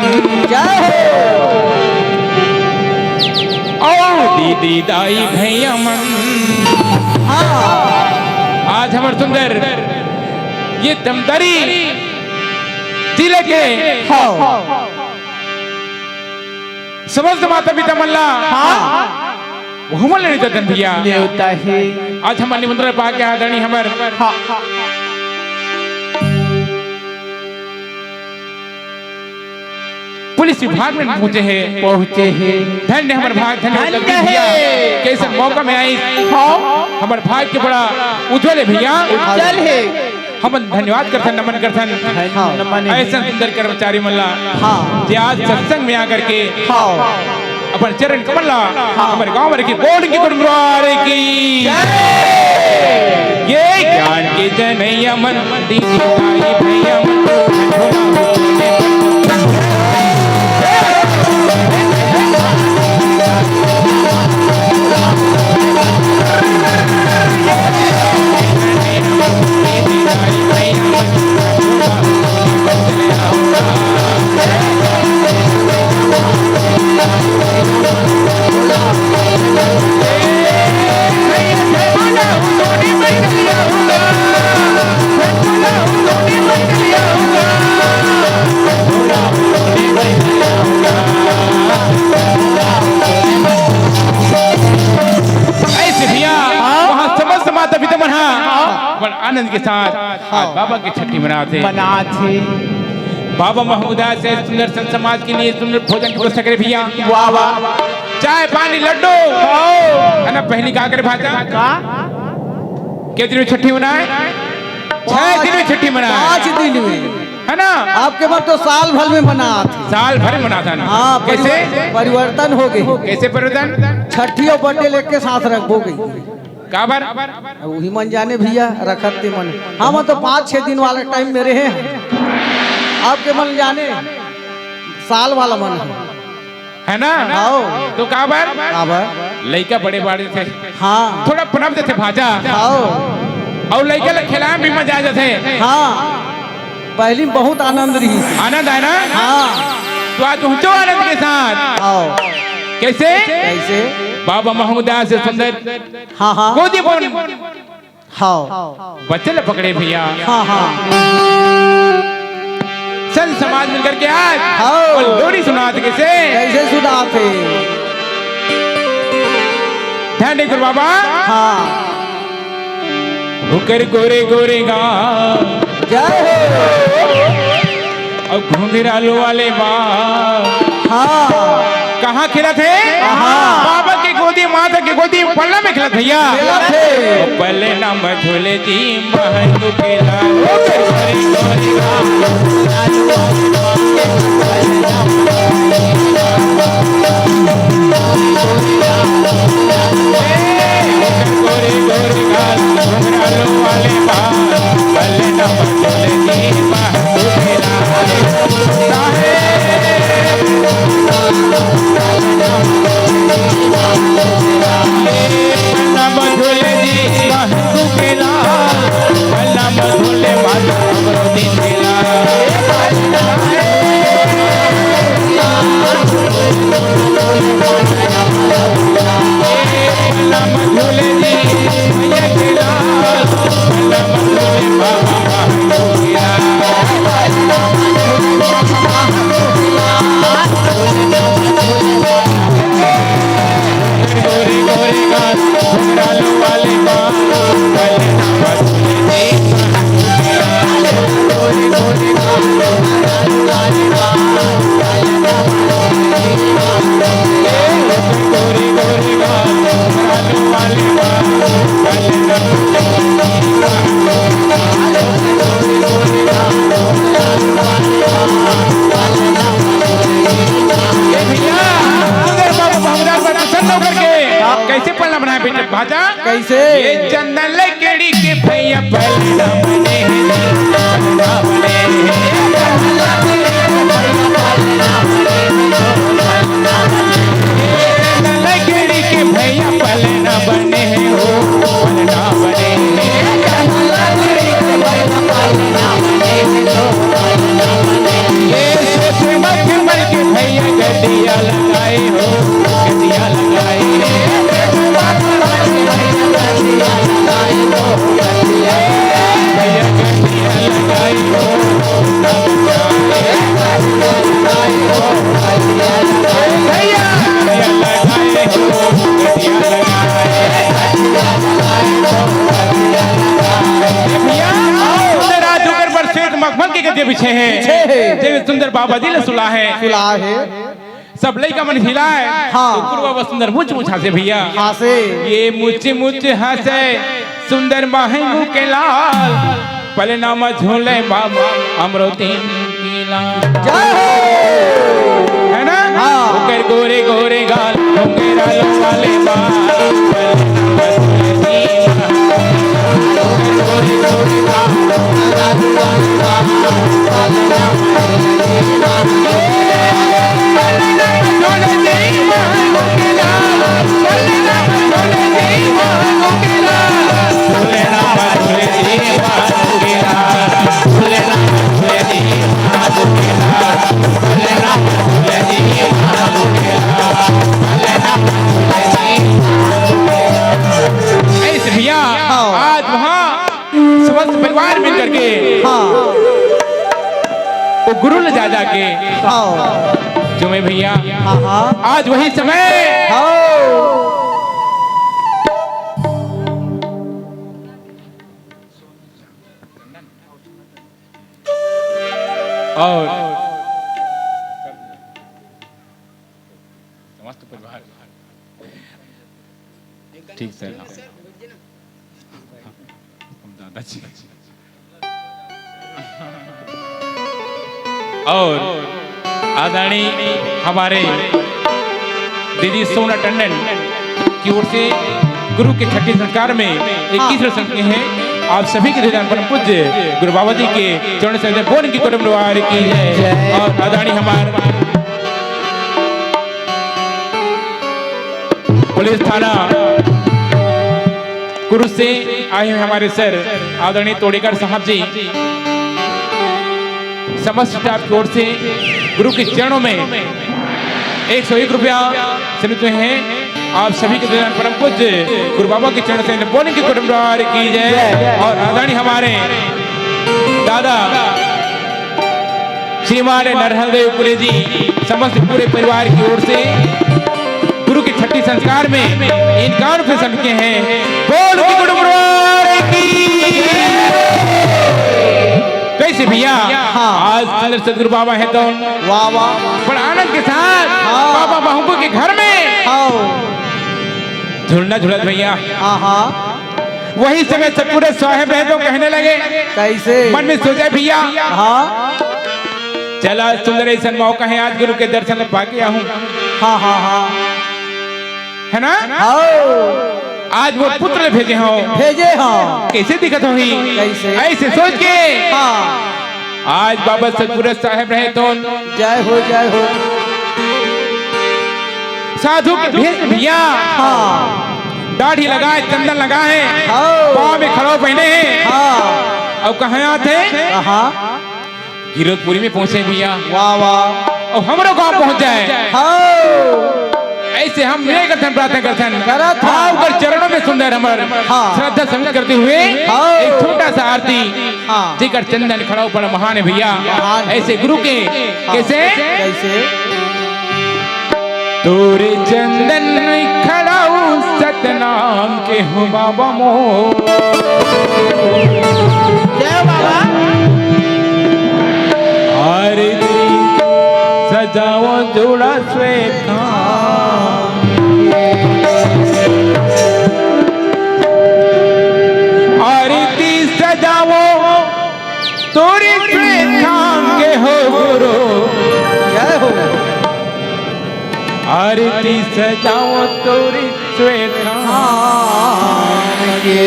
जय हो। अउ दीदी दाई भैया मन। हाँ। आज हमर सुंदर ये धमतरी जिले के हाँ। समस्त माता पिता मन ला हाँ। हमन ले नेवता दन भैया। नेवता हे। आज हमर निमंत्रण पाके आदरणीय हमर हाँ। पुलिस विभाग में पहुंचे हे। पहुंचे हे। धन्य हमर भाग, धन्य धन्य भैया। हे। कइसन मौका में आइस। हाँ। हमर भाग के बड़ा उज्जवल हे भैया। उज्जवल हे। हमन धन्यवाद करथन, नमन करथन। हाँ। नमन हे। अइसन सुंदर कर्मचारी मन ला, हाँ। जे आज सत्संग में आकर के हाँ। अपन चरण कमल ला, हाँ। हमर गांव भर के कोट के परिवार की जय। ये ज्ञान के जनैया मन, दीदी दाई भैया मन। ऐसे भैया, हाँ। वहाँ समस्त माता पिता मन हा, हाँ। बड़ आनंद के साथ आज हाँ। बाबा की छठी मनात हे। मनात हे। बाबा महमूदा से सुंदर संत समाज के लिए सुंदर भोजन की व्यवस्था करे भैया। वाह, वाह। चाय, पानी, लड्डू। है ना, पहली का करे भाजा? का? के दिन में छठी मनाए? छह दिन में छठी मनाए। पाँच दिन में। है ना? आपके मन तो साल भर में मनात हे। साल भर में मनात हे ना? हाँ, कैसे? परिवर-, परिवर्तन हो गे। कैसे परिवर्तन? छठी अउ birthday ल एके साथ रखबो गे। काबर? अब उही मन जाने भैया, रखत ते मन। हम तो पाँच छह दिन वाला time में रहे हन। आपके मन जाने, साल वाला मन हे। है ना? हाँ। तो काबर? काबर? लइका बड़े बाढ़ देथे। हाँ। थोड़ा पनप देथे भाजा। हाँ। अउ लइका ल खेलाए में भी मजा आ जाथे। हाँ। पहली में बहुत आनंद रही। आनंद आय ना? हाँ। तो आज पहुँचो आनंद के साथ। हाँ। कैसे? कैसे? बाबा महमूदा से सुंदर हाँ, हाँ। गोदी बन हाँ। बच्चे ल पकड़े भैया। हाँ, हाँ। संत समाज मिलकर के आज हाँ। अउ लोरी सुनात हे कैसे? कैसे सुनात हे? ध्यान दे गुरु बाबा। हाँ। ओकर गोरे गोरे गाल। जय हो। अउ घुंघरालू वाले बाल। हाँ। कहाँ खेलत हे? कहाँ? बाबा के गोदी, माता के गोदी, पलना में खेलत भैया। खेलत हे। पलना में झूले जी महंगू के लाल। गोरे गोरे गाल, घुंघरालू वाले बाल, पलना में झूले जी महंगू के लाल। ए भैया, सुंदर बाबा बहुमदास पर प्रसन्न होकर के कैसे पलना बनाए बेटे भाजा? कैसे? ये चंदन लकड़ी के भैया पलना बने हैं, पलना बने हैं। चंदन लकड़ी के भैया पलना बने हैं हो, पलना बने हैं। ये सोच मत मर के भैया गदिया लगाए हो, गदिया लगाए। भैया गदिया लगाए हो। भैया गदिया लगाए हो, गदिया लगाए। भैया, आओ। सुंदर आज ऊपर पर श्वेत मखमल के गद्दे बिछे हैं। बिछे हैं। जय सुंदर बाबा जी ल सुला है। सुला है। सब लइका मन हिलाए। हाँ। तो गुरु बाबा सुंदर मुच मुच हंसे भैया। हंसे। ये मुच मुच हंसे सुंदर महंगू के लाल, पलना म झूले बाबा अमरोती की लाल। जय हो। है ना? हाँ। ओकर गोरे गोरे गाल, घुंघरालू वाले बाल। ऐसे भैया, हाँ। आज वहाँ समस्त परिवार मिल करके हाँ। वो गुरु ले जा जाके हाँ। चूमे भैया। हाँ, हाँ। आज वही समय। हाँ। और मस्त परिवार। ठीक सर, हाँ। हम दादाजी। और आदरणीय हमारे दीदी सोना टंडन की ओर से गुरु के छठे संस्कार में इक्कीस रत्न के हैं। आप सभी के ध्यान पर पूज्य गुरु बाबा जी के चरण से बोन की कुटुंब परिवार की जय। और आदरणीय हमारे पुलिस थाना कुरुद से आए हुए हमारे सर आदरणीय तोड़ेकर साहब जी, समस्त स्टाफ की ओर से गुरु के चरणों में एक सौ एक रुपया समर्पित हुए हैं। आप सभी के दरमियान परम पूज्य गुरु बाबा के चरण से बोन की कुटुंब परिवार की जय। और आदरणीय हमारे दादा श्रीमान नरहल देव पुरे जी, समस्त पूरे परिवार की ओर से गुरु के छठी संस्कार में इनका रुपये समर्पित किए हैं। बोन की कुटुंब परिवार की। कैसे भैया, हाँ। आज सुंदर सदगुरु बाबा है तो वाह, वाह। बड़ा आनंद के साथ हाँ। बाबा बाहुबू के घर में हाँ। झूलना झूलत भैया। हाँ, हाँ। वही समय सतपुर साहेब रहे तो कहने लगे, कैसे? मन में सोचा भैया, हाँ। चला सुंदर ऐसा मौका है, आज गुरु के दर्शन पाके आऊं। हाँ, हाँ, हाँ। है ना? हाँ। आज वो पुत्र भेजे हो। भेजे हो। कैसे दिखत होही? कैसे? ऐसे सोच के हाँ। आज बाबा सतपुर साहेब रहे तो जय हो, जय हो। साधु के भेष भैया। हाँ। दाढ़ी लगाए, चंदन लगाए, हाँ। पाँव में खड़ाऊ पहने हैं। हाँ। अब कहाँ आते? कहाँ? गिरौदपुरी में पहुंचे भैया। वाह, वाह। और हमरो गांव पहुंच जाए। हाँ। ऐसे हम विनय करथन, प्रार्थना करथन। करत हन। हाँ, ओकर चरणों में सुंदर हमर हाँ। श्रद्धा समर्पित करते हुए हाँ। एक छोटा सा आरती। हाँ। जेकर चंदन खड़ाऊ बड़ महान है भैया। महान। ऐसे गुरु के हाँ। कैसे? कैसे? तोरे चंदन खड़ाऊ सतनाम के हो बाबा मोर। जय बाबा। आरती सजाओ जोड़ा श्वेत खाम। आरती सजाओ तोरे श्वेत खाम के हो गुरु। जय हो। आरती सजाओ तोरे श्वेत खाम के।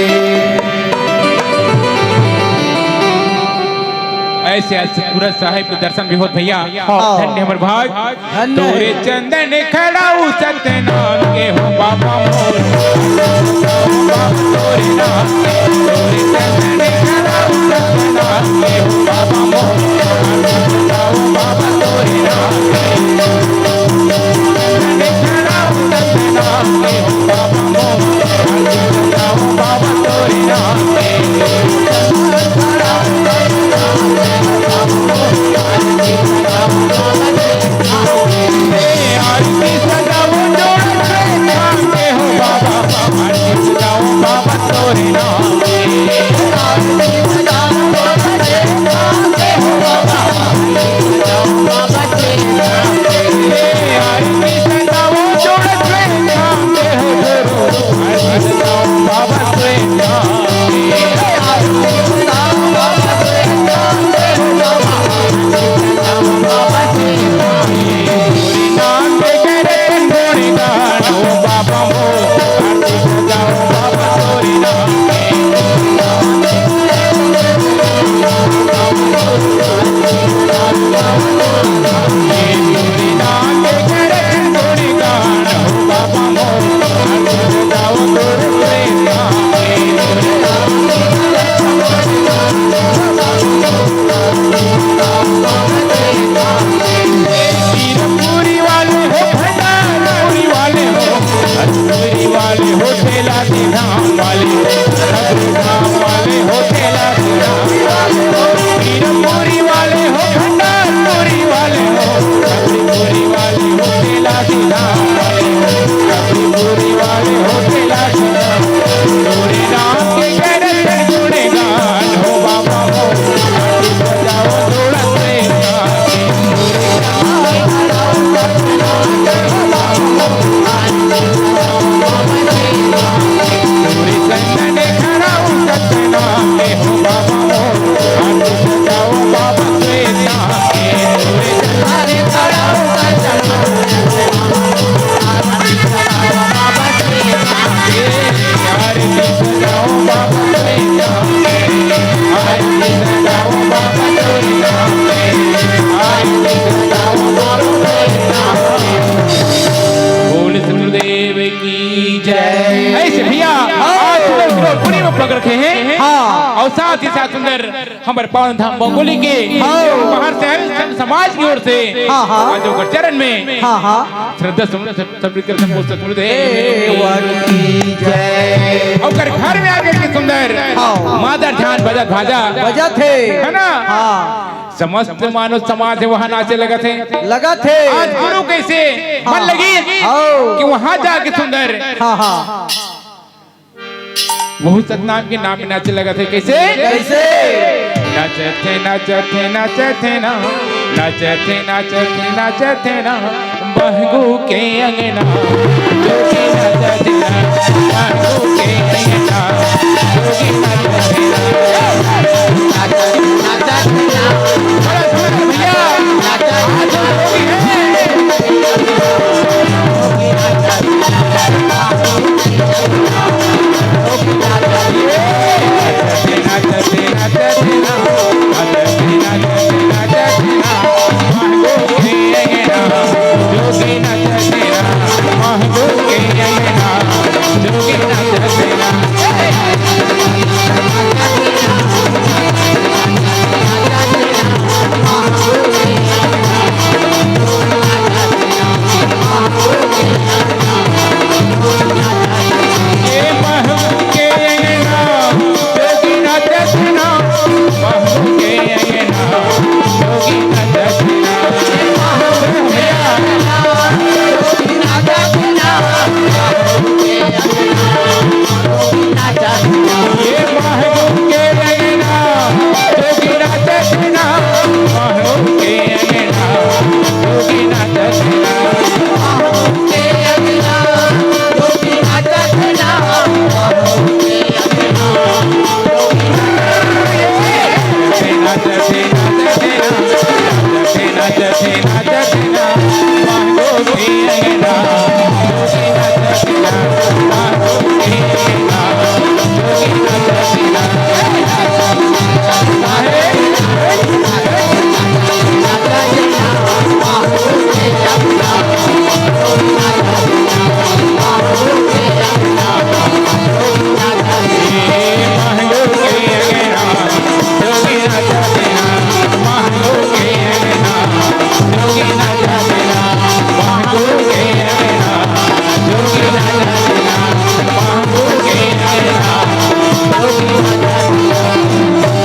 ऐसे आज सतपुर साहेब के दर्शन भी होत भैया। हाँ। धन्य हमर भाग। धन्य तोरे है। चंदन खड़ाऊ सतनाम के हो बाबा मोर। बाबा तोरे नाम के। तोरे चंदन खड़ाऊ सतनाम के हो बाबा मोर। बाबा तोरे नाम के। चंदन खड़ाऊ सतनाम के हो बाबा मोर। बाबा तोरे नाम के। साथ ही साथ सुंदर हमर पावन धाम बंगोली के हाँ। बाहर से आए संत समाज की ओर से हाँ, हाँ। आज ओकर चरण में हाँ, हाँ। श्रद्धा सुमन सब, सब करके बोल सकते हैं। देव की जय। ओकर घर में आके के सुंदर हाँ। मादर झान बजत भाजा बजत हे। है ना? हाँ। समस्त मानव समाज वहाँ नाचे लगत हे। लगत हे। आज गुरु कैसे हाँ। मन लगी हाँ। कि वहाँ जाके सुंदर हाँ, हाँ। वहू सतनाम के नाम में नाचे लगत हे। कैसे? कैसे? नाचत हे, नाचत हे, नाचत हे ना, नाचत हे, नाचत हे, नाचत हे ना, महगू के अंगना। जोगी नाचत हे ना, महगू के अंगना। जोगी नाचत हे ना। नाचत हे, नाचत हे ना। बड़ा सुंदर भैया। नाचत हे, नाचत हे ना।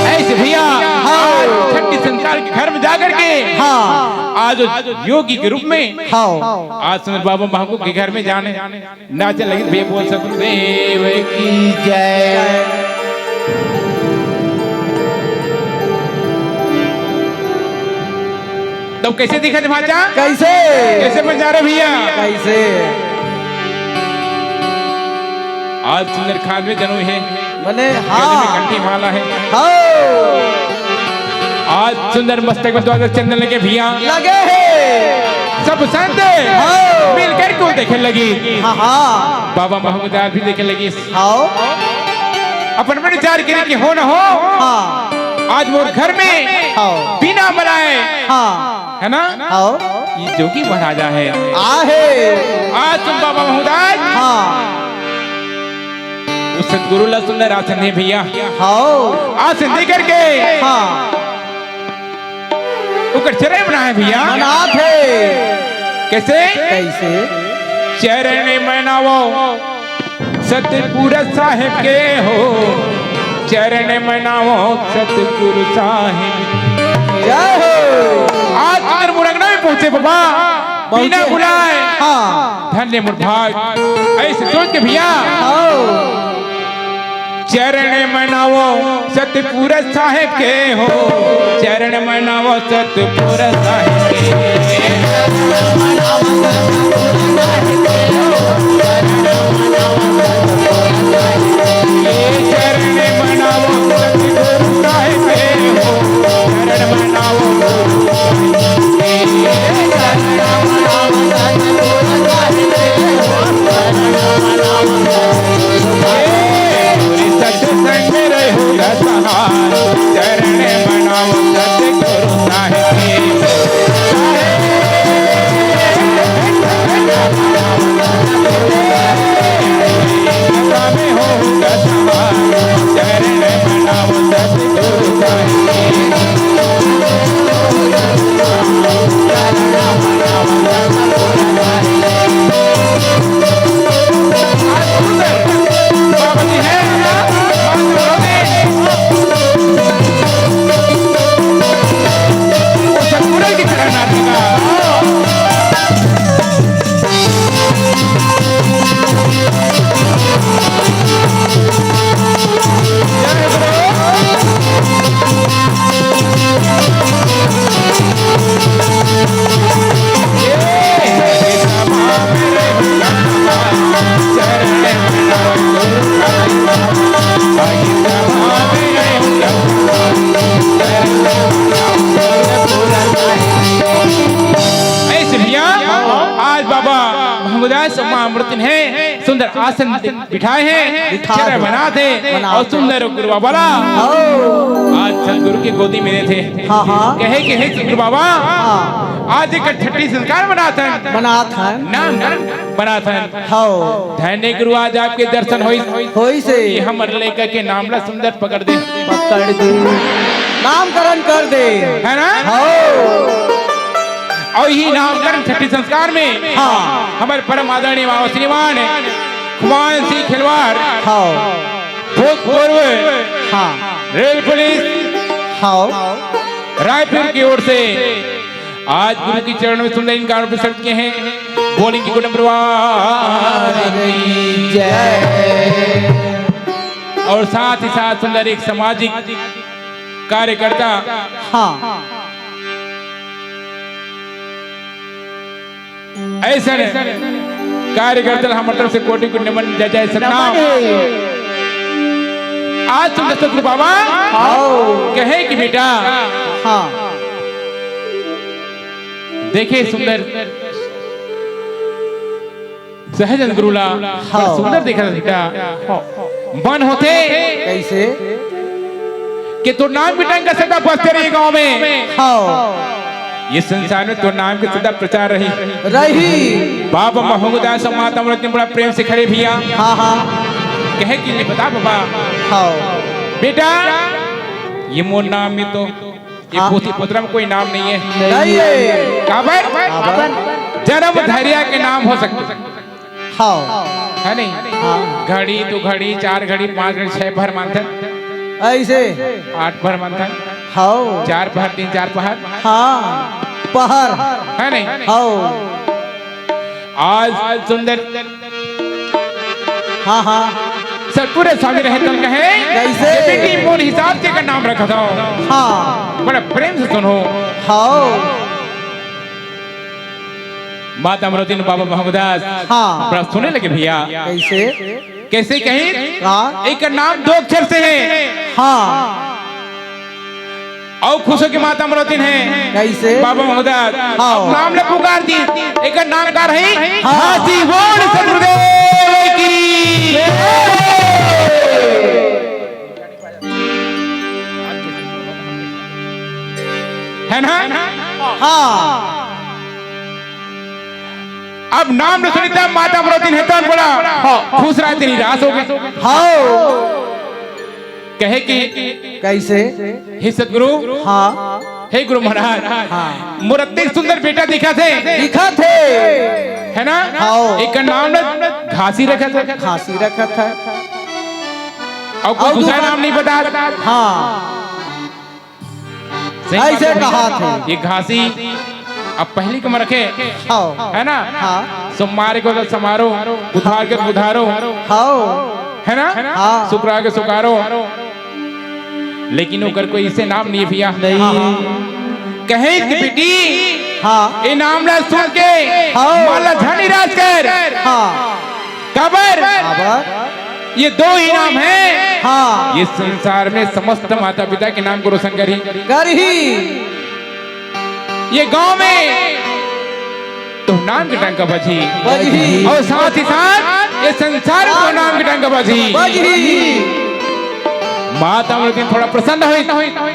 ऐसे भैया, हाँ। आज छठी संसार के घर में जाकर के हाँ। आज योगी के रूप में हाँ। आज समय बाबा महगू के घर में जाने नाचे लगी भैया, बोल सकते देव की जय। तब कैसे दिखत भांचा? कैसे? कैसे बजा रहे भैया? कैसे? आज सुंदर खान में जनऊ हे। मने गले में हाँ। कंठी माला हे। हाँ। आज सुंदर मस्तक में द्वादश चंदन लगे भैया। लगे हे। सब संत हाँ। मिलकर के देखे लगी। हाँ, हाँ। बाबा महमूदार भी देखे लगी। हाँ। अपन मन विचार करे कि हो न हो। हाँ। आज मोर घर में हाँ। बिना बुलाए। हाँ। है ना? हाँ। ये जोगी महाराजा हे। आहे। आज तुम बाबा महमूदार। हाँ। उस सतगुरु ला सुंदर आसन हे भैया। हाँ। आसन दे करके हाँ। ओकर चरण बनाए भैया। मनात हे। कैसे? कैसे? चरण मनावो सतपुर साहेब के हो, चरण मनावो सतपुर साहेब। जय हो। आज अगर मुरंगना में पहुंचे बाबा, पहुंचे। बिना बुलाए। हाँ। धन्य मोर भाग। ऐसे सोच के भैया। हाँ। चरण मनावो सतपुर साहेब के हो, चरण मनावो सतपुर साहेब के। चरण मनावो सतपुर साहेब के हो, चरण मनावो। सत्संग रहो सहाय, चरण मनावो सतगुरु साहेब के। ऐसे भैया, आज बाबा महंगूदास माँ अमृतिन हे, सुंदर आसन बिठाए हे, बिठाए चित्र हे। बनात हे, बनात अउ हे। सुंदर गुरु बाबा ला। हव। आज सतगुरु के गोदी में देथे। हाँ, हाँ। कहे कि हे सतगुरु बाबा, हाँ। आज एक छट्ठी संस्कार मनात हन। मनात हन। नामकरण मनात हन। हव। धन्य गुरु, आज आपके दर्शन होइस। होइस हे। ये हमर लइका के नाम ला सुंदर पकड़ दे। पकड़ दे। नामकरण कर दे। है ना? हव। अउ इही नामकरण छट्ठी संस्कार में हाँ। हमर परम आदरणीय बाबा श्रीमान खुमान सिंह खिलवाड़, हाँ। भूतपूर्व हाँ। रेल पुलिस, हाँ। रायपुर की ओर से आज गुरु के चरण में सुंदर इनका अर्पण किए हैं। बोलेंगे गुरु परिवार की जय। और साथ ही साथ सुंदर एक सामाजिक कार्यकर्ता हाँ। अइसन कार्यकर्ता ला हमर तरफ से कोटि कोटि नमन, जय जय सतनाम। नमन हे। आज तुम दस्तखत बाबा हाँ। कहे कि बेटा हाँ। देखे सुंदर सहजन गुरु ला, हाँ। बड़ सुंदर देखत हे बेटा। हाँ। मन होथे कइसे? कि तोर नाम के डंका सदा बजते रही गांव में। हाँ। ये संसार में तोर नाम के सदा प्रचार रही। रही। बाबा महंगूदास माता अमृतिन बड़ा प्रेम से खड़े भैया। हाँ, हाँ। कहे कि नहीं बता बाबा। हाँ। बेटा, ये मोर नाम में तो ये हाँ। पोथी पतरा में कोई नाम नहीं है। नहीं है। काबर? काबर? जन्म धरिया के नाम हो सकते। हाँ। है नहीं? हाँ। घड़ी तो घड़ी, चार घड़ी, पाँच घड़ी, छह पहर मानथन। अइसे। आठ पहर मानथन। हाँ। चार पहर, तीन चार पहर। हाँ। पहर। है नहीं? हाँ। आज सुंदर हाँ, हाँ। सतपुर स्वामी रहे तो कहे, कइसे? "ये बेटी मोर हिसाब से का नाम रखत हव।" हाँ। बड़ा प्रेम से सुनो। हाँ। माता अमृतिन बाबा महंगूदास। हाँ। बड़ा सुने लगे भैया। कइसे? कइसे कही? का? एक नाम दो अक्षर से है। हाँ। अउ खुश होके माता अमृतिन हे। कइसे? बाबा महंगूदास। हाँ। नाम ले पुकार दी। एक नाम का रही? हाँ। हाथी बोल सतगुरुदेव की। है ना? हाँ। अब नाम न सुनिता माता अमृतिन हे तो बड़ा हाँ। खुश रहते, निराश हो गए। हाँ। कहे कि कइसे? हे सतगुरु, हाँ। हे गुरु महाराज, हाँ। मोर अतेक सुंदर बेटा दिखत हे। दिखत हे। है ना? हाँ। एक नाम न घासी रखत हे। घासी रखत हे। अउ कोई अउ दूसरा दूसरा नाम नहीं बता। हाँ। सही अइसे बात है। कहा थे। ये घासी अब पहली के म रखे, हाँ। है ना? हाँ। सोमवार के तो समारोह, बुधवार के बुधारो, हाँ। है ना? हाँ। शुक्रवार के सुकारो, लेकिन ओकर कोई इसे नाम नहीं भैया। नहीं। हाँ। कहे कि बेटी, हाँ। ये नाम ला सुन के हाँ। मन ला झन निराश कर। हाँ। काबर? काबर? ये दो ही नाम है। हाँ। ये संसार में समस्त माता पिता के नाम को रोशन करही। करही। ये गांव में तो नाम के डंका बजही। बजही। अउ साथ ही साथ ये संसार में तो नाम के डंका बजही। बजही। माता अमृतिन थोड़ा प्रसन्न होइस।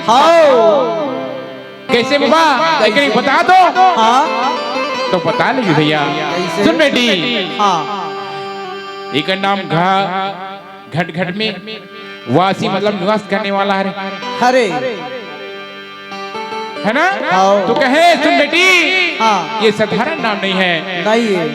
हाँ। कइसे बाबा? कइसे? एक नहीं बता दो। हाँ। तो बता लेगी भैया। कइसे? सुन बेटी। हाँ। एक नाम घा, घट घट में वासी मतलब निवास करने वाला है। हरे। है ना? हाँ। तो कहे, सुन बेटी, हाँ। ये साधारण नाम नहीं है। नहीं है।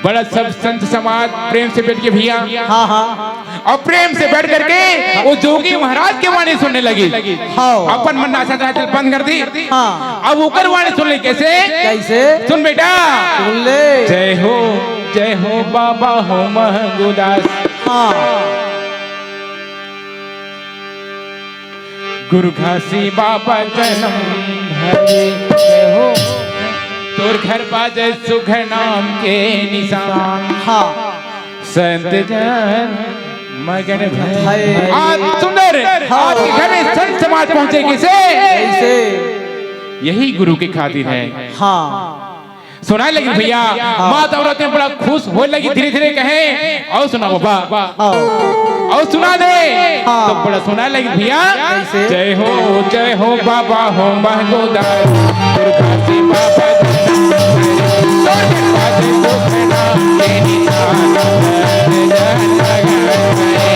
बड़ा सब संत समाज प्रेम से बैठ के भैया। हाँ, हाँ। अउ प्रेम से बैठ करके वो जोगी महाराज के वाणी सुनने लगी। हाँ। अपन मन नाचा नाचल बंद कर दी। हाँ। अब ओकर वाणी सुन ले कइसे? कइसे? सुन बेटा। सुन ले। जय हो, जय हो बाबा हो महंगूदास। हाँ। गुरु घासी बाबा जनम धरे हो, तोर घर बाजे सुघर नाम के निसान। हाँ। संत जन मगन भए। आज सुंदर, हाँ। आपके घर में संत समाज पहुंचे किसे? कैसे? यही गुरु के खातिर है। हाँ। सुनाए लगी भैया, हाँ। माता औरत में बड़ा खुश होए लगी, धीरे धीरे कहे, "और सुना बाबा।" हाँ। और सुना दे। हाँ। तो बड़ा सुनाए लगी भैया। कैसे? जय हो, जय हो बाबा हो महगोदार, दुर्गा से बाबा जन्म धरे, तोर कृपा से सुख नाम के निधान, जय जय जगत भरे।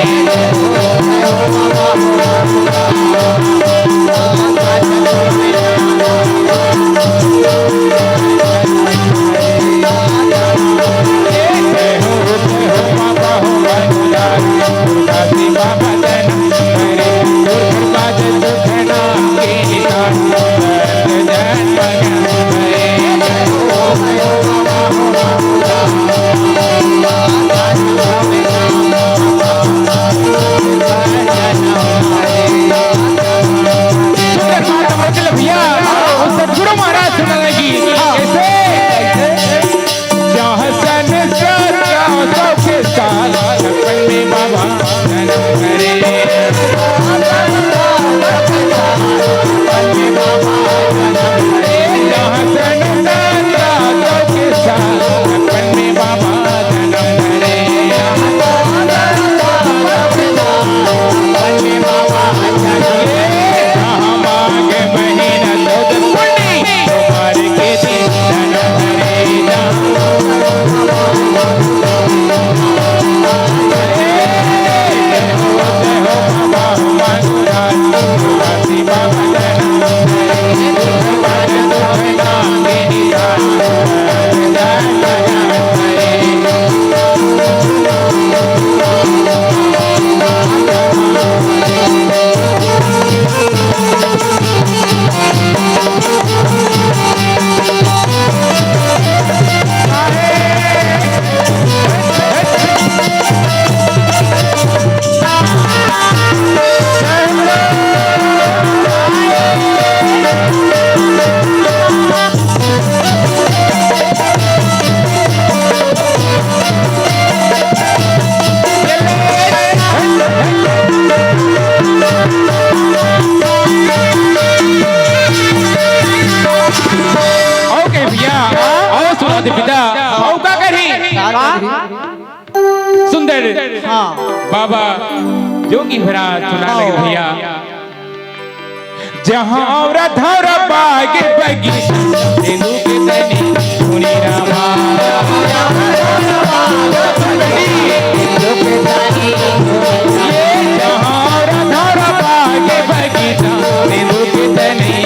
सुंदर बात समझ ले भैया, और सतगुरु महाराज सुना लगी। कैसे? जहाँ संसार का सौखे साल, छप्पन में बाबा जन्म धरे। जहाँ संसार का सौखे साल, छप्पन में बाबा जन्म धरे। अउ कहे भैया, अउ सुना दे पिता, अउ का करही? का करही? सुंदर हाँ। बाबा जोगी भरा सुना लगे भैया। जहाँ औरत धौरा बाग बगीचा, तेंदू के तनी धुनी रामा। ये जहाँ औरत धौरा बाग बगीचा, तेंदू के तनी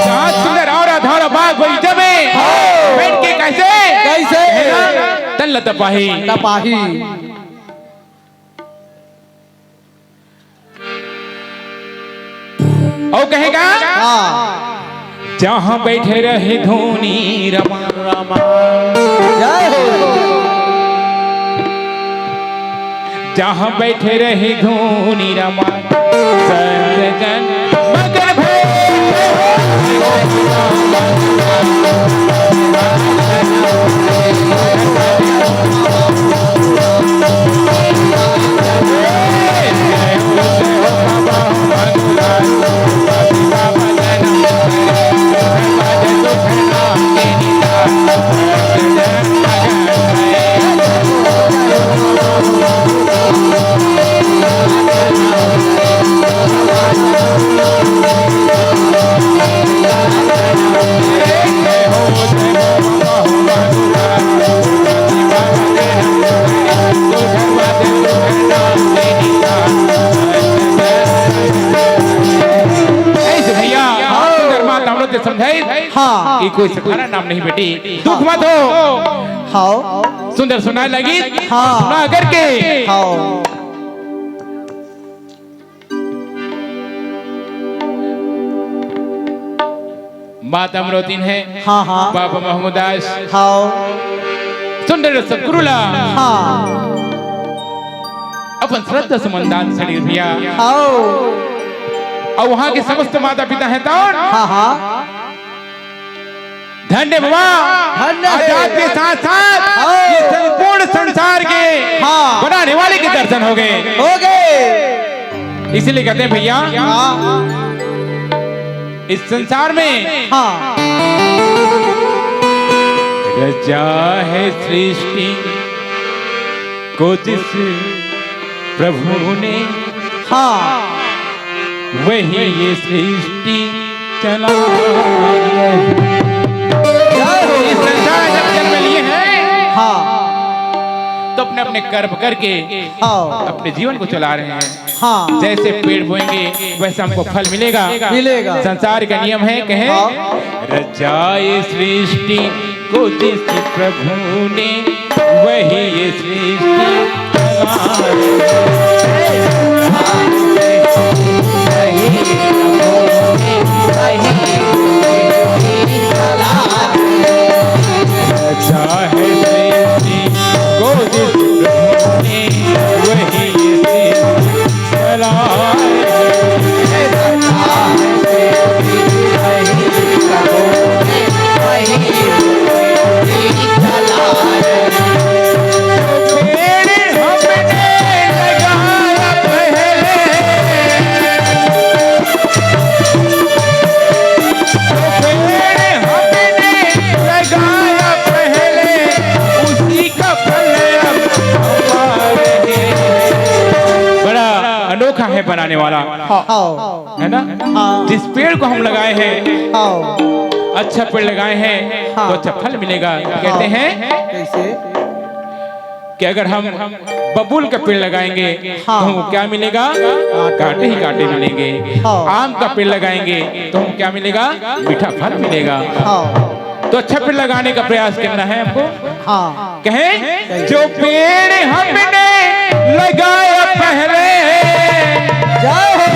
जहाँ सुंदर औरत धौरा बाग बगीचा में बैठ के कैसे? कैसे? तन ल तपाही। तपाही। अउ कहेगा? हाँ। जहाँ बैठे रहे धुनी रमा। जय हो। जहाँ बैठे रहे धुनी रमा, संत जन मगन भए। ऐसे भैया, हाँ। सुंदर माता अमृत समझाई हाँ। कि कोई सहारा नाम नहीं बेटी, दुख मत हो। हाँ। सुंदर सुनाए लगी, हाँ। सुना करके। हाँ। माता अमरोतिन है, हाँ, हाँ। बाबा महमूदास। हाँ। सुंदर सतगुरु ला। हाँ। अपन श्रद्धा सुमन दान सरीर भैया। हाँ। अउ वहाँ के समस्त माता पिता हैं तौन। हाँ, हाँ। धन्य बाबा। धन्य है। आजाद के साथ साथ हाँ। ये संपूर्ण संसार के हाँ। बनाने वाले के दर्शन हो गए। हो गए। इसीलिए कहते हैं भैया, हाँ। इस संसार में हाँ। रचा है सृष्टि को जिस प्रभु ने, हाँ। वही ये सृष्टि चला। जय हो। इस संसार जब जन्म लिए हैं, हाँ। तो अपने अपने कर्म करके हाँ। अपने जीवन को चला रहे हैं। हाँ। जैसे पेड़ बोएंगे वैसे हमको फल मिलेगा। मिलेगा। संसार का नियम है, कहे हाँ। रचा ये सृष्टि को जिस प्रभु ने, वही ये सृष्टि चला। रचा है सृष्टि को जिस प्रभु ने, वही ये सृष्टि चला। पेड़ हमने लगाया पहले, जो पेड़ हमने लगाया पहले, उसी का फल अब हम पा रहे हैं। बड़ा अनोखा है बनाने वाला, हाँ। है ना? हाँ। जिस पेड़ को हम लगाए हैं, हाँ। अच्छा पेड़ लगाए हैं, हाँ। तो अच्छा फल मिलेगा। हाँ। कहते हैं कैसे? कि अगर हम बबूल का पेड़ लगाएंगे, हाँ। तो हमको क्या मिलेगा? कांटे ही कांटे मिलेंगे। हाँ। आम का पेड़ लगाएंगे, तो हमको क्या मिलेगा? मीठा फल मिलेगा। हाँ। तो अच्छा पेड़ लगाने का प्रयास करना है हमको। हाँ। कहे, जो पेड़ हमने लगाया पहले, जय हो।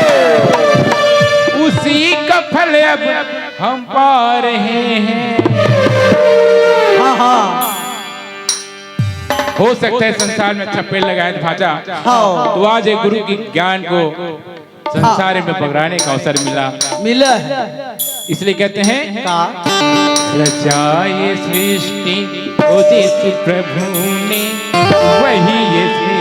उसी का फल अब हम पा रहे हैं। हाँ, हाँ। हो सकता है संसार में अच्छा पेड़ लगाए तो भाजा, हाँ। तो आज एक गुरु के ज्ञान को संसार में पकड़ाने का अवसर मिला। मिला है। इसलिए कहते हैं का? रचा ये सृष्टि को जिस प्रभु ने, वही ये सृष्टि।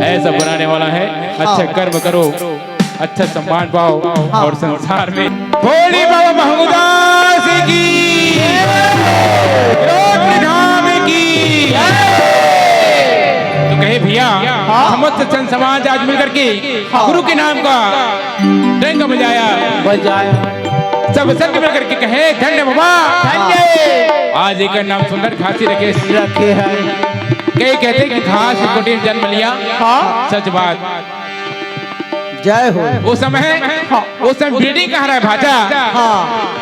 ऐसा बनाने वाला है। अच्छा हाँ। कर्म करो, अच्छा सम्मान पाओ हाँ। और संसार में भोले बाबा महमूदास की, योगी धाम की। तो कहे भैया, हाँ। समस्त संत समाज आज मिल करके हाँ। गुरु के नाम का डंका बजाया। बजाया। सब संत मिल करके कहे, "धन्य बाबा।" धन्य। आज एक नाम सुंदर घासी रखे। रखे हैं। कई कहते कि घास कुटीर जन्म लिया। हाँ। सच बात। जय हो। वो समय, हाँ। वो समय ब्रीडिंग कहाँ रहा है भाजा? हाँ।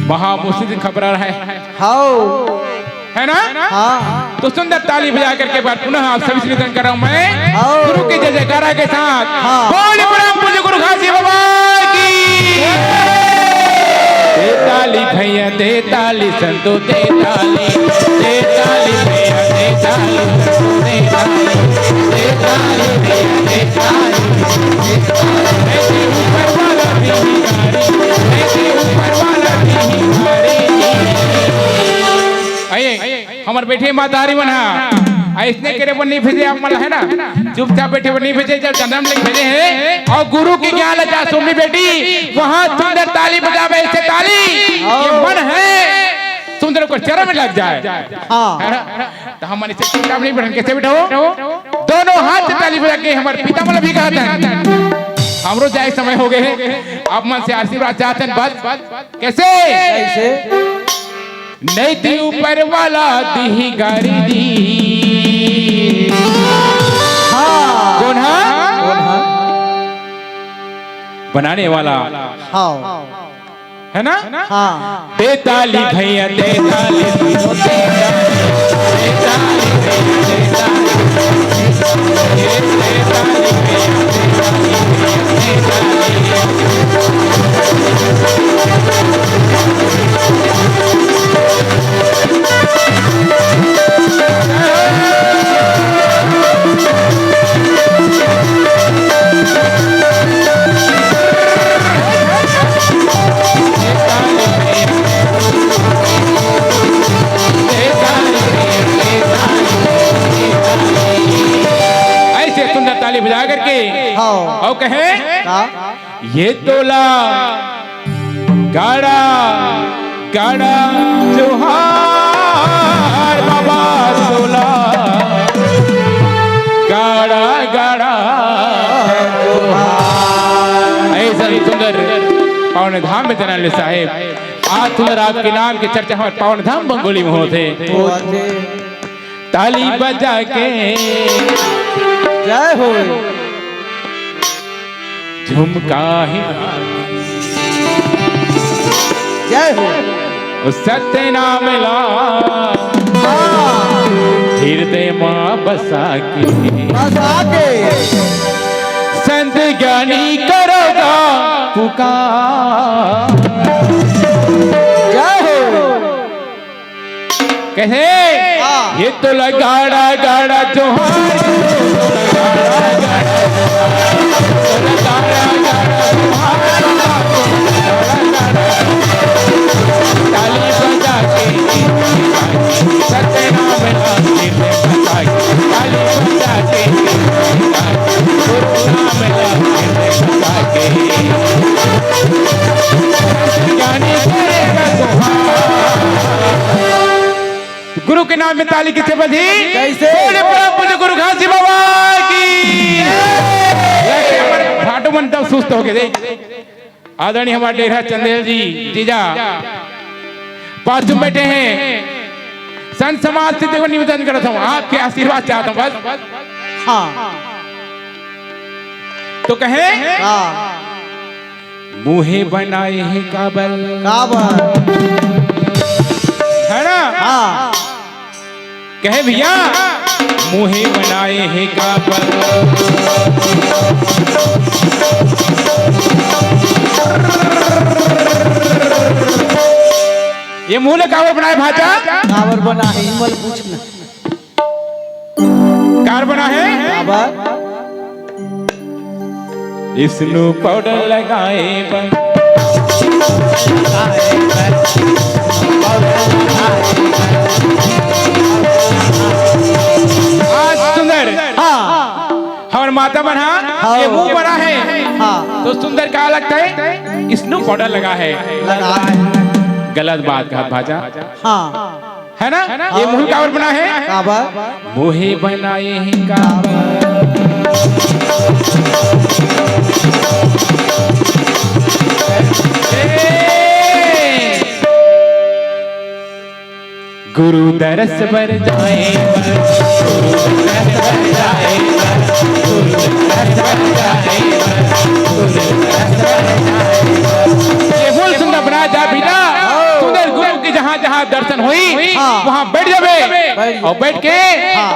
वहाँ मुस्लिम खबर आ रहा है। हाओ। है ना? हाँ। तो सुंदर ताली बजा करके एक बार पुनः आप सभी से निवेदन कर रहा हूँ मैं, हाओ। गुरु के जय जयकारा के साथ। हाँ। बोल बड़ा पूज्य गुरु घासी बाबा की। दे ताली भैया, दे ताली संतो, दे ताली, दे ताली भैया, दे ताली संतो, दे ताली, दे ताली भैया, दे ताली, दे ताली। ऐसे ऊपर वाला भी भिखारी, ऐसे ऊपर वाला भी भिखारी। आइए, हमर बैठे महतारी मन हा, अइसने करे बर नहीं भेजे आप मन ला, है ना? चुपचाप बैठे बर नहीं भेजे, जब जन्म लेके भेजे हैं। और गुरु के ज्ञान ला जा सुन ली बेटी, वहाँ सुंदर ताली बजावे, ऐसे ताली, ये मन है, सुंदर को चरण में लग जाए। हाँ। है ना? तो हम मन इसे चुपचाप नहीं बैठन, कैसे बैठो? दोनों हाथ से ताली बजा के हमर पिता मन भी कहत हैं। हमरो जाए समय हो गए हैं, आप मन से आशीर्वाद चाहत हैं, बस। कैसे? कैसे? नहीं ती ऊपर वाला दिही गारी दी। हाँ। कौन हा? कौन हा? बनाने वाला। हाँ। है ना? हाँ। दे ताली भैया, दे ताली, दे ताली, दे ताली, दे ताली। ऐसे सुंदर ताली बजा करके हाँ। और कहे, हाँ। ये तोला गाड़ा गाड़ा जोहार बाबा तोला, गाड़ा गाड़ा जोहार। ऐसा सुंदर पावन धाम में जना ले साहेब, आज सुंदर आपके नाम के चर्चा हमारे पावन धाम बंगोली में होते। ताली बजा के जय हो। झुमका ही जय हो। ओ सत्य नाम ला हाँ। हृदय मा बसा के बसा के संत ज्ञानी करोगा पुकार। जय हो। कहे हाँ। ये तो लगाड़ा गाड़ा जोहार। ताली बजा के सत्यनाम ला, ताली बजा के सत्यनाम ला। गुरु के नाम में ताली किसे बजी? कैसे? बोले परम पूज्य गुरु घासी बाबा की। लगे हमारे भाटो मन तब सुस्त हो गए थे। आदरणीय हमारे डेरा चंदेल जी, जीजा, पास में बैठे हैं। संत समाज से देखो निवेदन करता हूँ, आपके आशीर्वाद चाहता हूँ बस। हाँ। तो कहे हाँ। मुहे बनाए हे काबर? काबर? है ना? हाँ। कहे भैया, मुहे बनाए हे काबर? ये मुंह ले काबर बनाए भाजा? काबर बना हे, इमल पूछना। कार बना हे? बाबा। स्नो पाउडर लगाए बर। आज सुंदर। हाँ। हमर माता मन हा, हाँ। ये मुंह बना हे। हाँ। तो सुंदर का लगता हे? स्नो पाउडर लगा हे। लगा हे। गलत बात कहा भाजा। हाँ। है ना? ये मुंह काबर बना हे? काबर? मुहे बनाए हे काबर? गुरु दरस बर जाए बर, गुरु दरस बर जाए बर, गुरु दरस बर जाए बर, गुरु दरस बर जाए बर। ये बोल सुंदर बना जा बिना, हाँ। सुंदर गुरु के जहाँ जहाँ दर्शन होई, हाँ। वहाँ बैठ जाबे बैठ और बैठ के हाँ।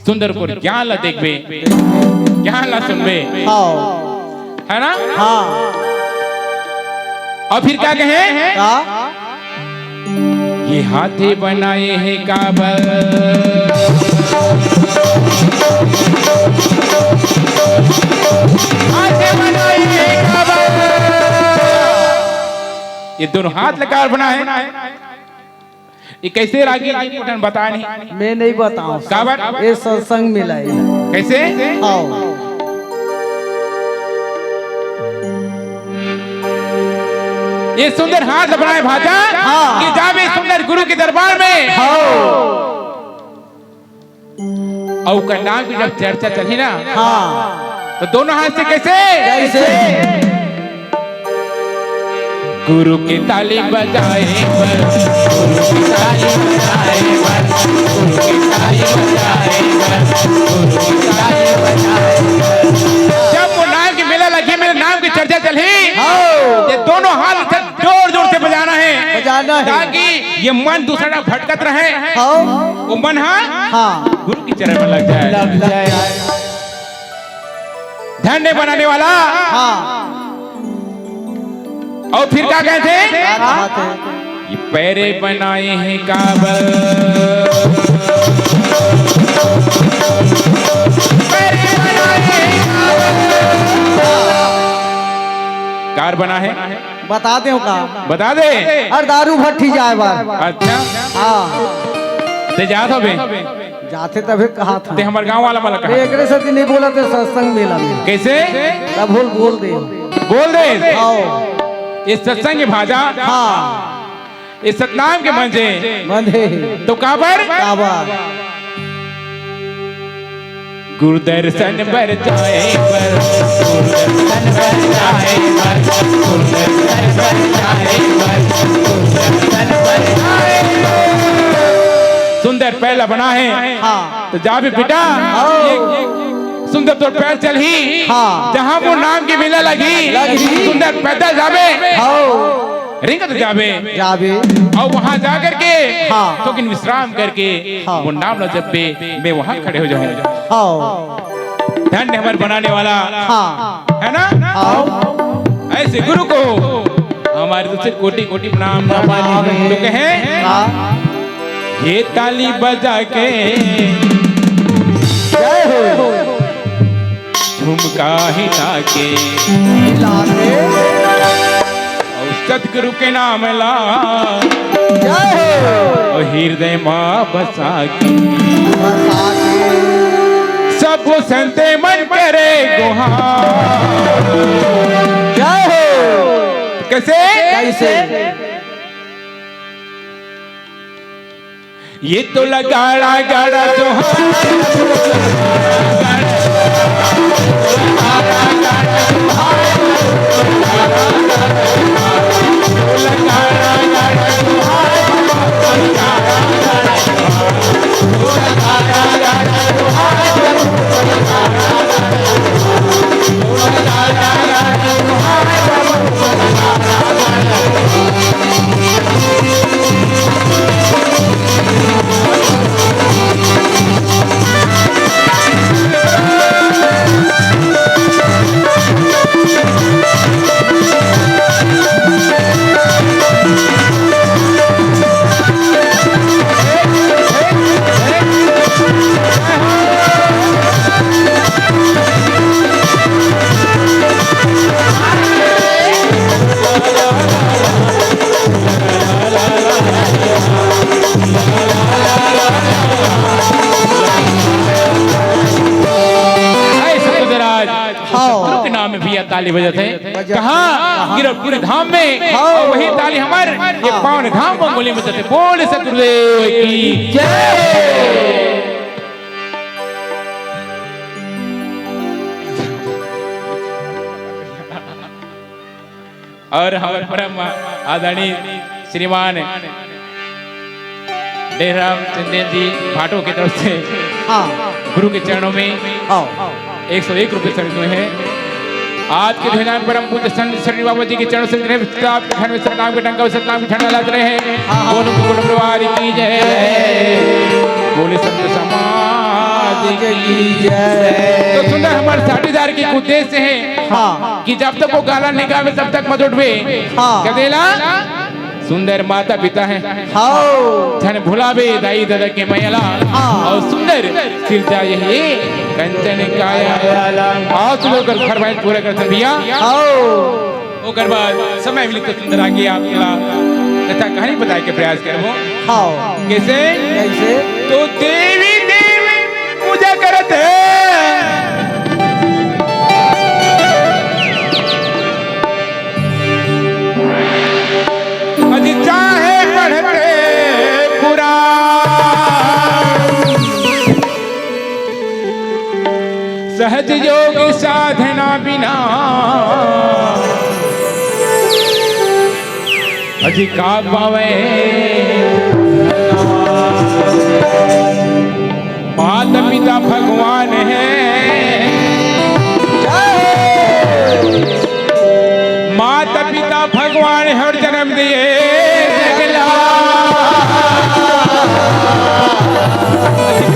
सुंदर को ज्ञान ला देखबे, ज्ञान ला सुनबे, हाँ। है ना? हाँ। और फिर क्या कहे? का? ये हाथे बनाए हे काबर? हाथे बनाए हे काबर? ये दोनों हाथ लगा और बनाए। ये कैसे रागी जी मोठन बता नहीं? मैं नहीं बताऊं। काबर? ये सत्संग मिला है। कैसे? आओ। ये सुंदर हाथ बनाए भाजा हाँ। कि जाबे सुंदर गुरु के दरबार में। हाँ। अउ ओकर नाम की जब चर्चा चली ना, हाँ। तो दोनों हाथ से कैसे? कैसे? गुरु के ताली बजाए बर, गुरु के ताली बजाए बर, गुरु के ताली बजाए बर, गुरु के ताली बजाए बर। जब वो नाम के मेला लगे, मेरे नाम की चर्चा चली, हाँ। ये दोनों हाथ से जोर जोर से बजाना है, बजाना है। ताकि ये मन दूसरा भटकत रहे, हाँ। वो मन, हाँ, हाँ। गुरु के चरण में लग जाए, लग जाए। धन्य बनाने वाला। हाँ। और फिर का कहते हैं? क्या बात है? ये पैरे बनाए हैं काबर। पैरे बनाए हैं काबर। कार बना है? बता दे का? बता दे। अरे दारू भट्ठी जाए बार। अच्छा। हाँ। ते जात हबे? जाथे तभे कहा था। ते हमर गांव वाला मन ला कहा। एकरे सेती नहीं बोला थे सत्संग मेला में। कैसे? तब बोल, बोल दे। बोल दे। आओ। इस सत्संग के भाजा। हाँ। इस सतनाम के मंजे। मंजे। तो काबर? काबर? गुरु दर्शन बर जाए बर, गुरु दर्शन बर जाए बर, गुरु दर्शन बर जाए बर, गुरु दर्शन बर जाए बर। सुंदर पैर ला बना है। हाँ। तो जाबे बेटा, हाँ। ये सुंदर तोर पैर चलही। हाँ। जहाँ वो नाम के मेला लगही, लगही। सुंदर पैदल जाबे। हाँ। रिंगत जाबे। जाबे। और वहाँ जा करके, हाँ। तो किन विश्राम करके, हाँ। वो नाम ला जपबे, मैं वहाँ खड़े हो जाऊँ। हाँ। धन्य हमारे बनाने वाला। हाँ। है ना? हाँ। ऐसे गुरु को हमारे तरफ से कोटि कोटि प्रणाम। प्रणाम। तो कहे, हाँ। ये ताली बजा के, जय हो। झुमका हिला के, हिला के। और सतगुरु के नाम ला, जय हो। और हृदय मा बसा के, बसा के। सब संत मन करे गुहार। जय हो। कैसे? कैसे? ये तो लगाड़ा गाड़ा तो ऐ सतगुरु महाराज, हाँ। सतगुरु के नाम में भैया ताली बजत हे। बजत हे। कहाँ? हाँ। गिरौदपुर धाम में। हाँ। और वही ताली हमर ये हाँ। पावन धाम में बोले बजत हे। बोल सतगुरुदेव की जय। और हमर परम आदरणीय श्रीमान डेहराम चंदेल जी भाटो की तरफ से हाँ। गुरु के चरणों में हाँ। एक सौ एक रुपये सर जो है। आज के ध्वजान परम पूज्य संत श्री बाबा जी के चरणों से जिन्हें विश्राम के घर में सतनाम के डंका और सतनाम की ठंडा लग रहे हैं। हाँ, हाँ। बोलो गुरु परिवार की जय। बोले संत समाज की जय। तो सुंदर हमारे साथीदार के उद्देश्य है हाँ। कि जब तक वो गाला नहीं गावे, तब तक मत उठवे। हाँ। कह देला? सुंदर माता पिता है। हाँ। झन भुलावे दाई ददा के मया ला। हाँ। और सुंदर सिरजा यही कंचन काया। और सुंदर कर घर भाई पूरा कर भैया। हाँ। ओकर बाद समय मिली तो सुंदर आगे आप ला कथा कहानी बताए के प्रयास करबो। हाँ। कैसे? कैसे? तो देवी देव पूजा करत हे। अजी चाहे पढ़ते पुराण, सहज योग साधना बिना जी का पावे। माता पिता भगवान है, माता पिता भगवान है और जन्म दिए जगला।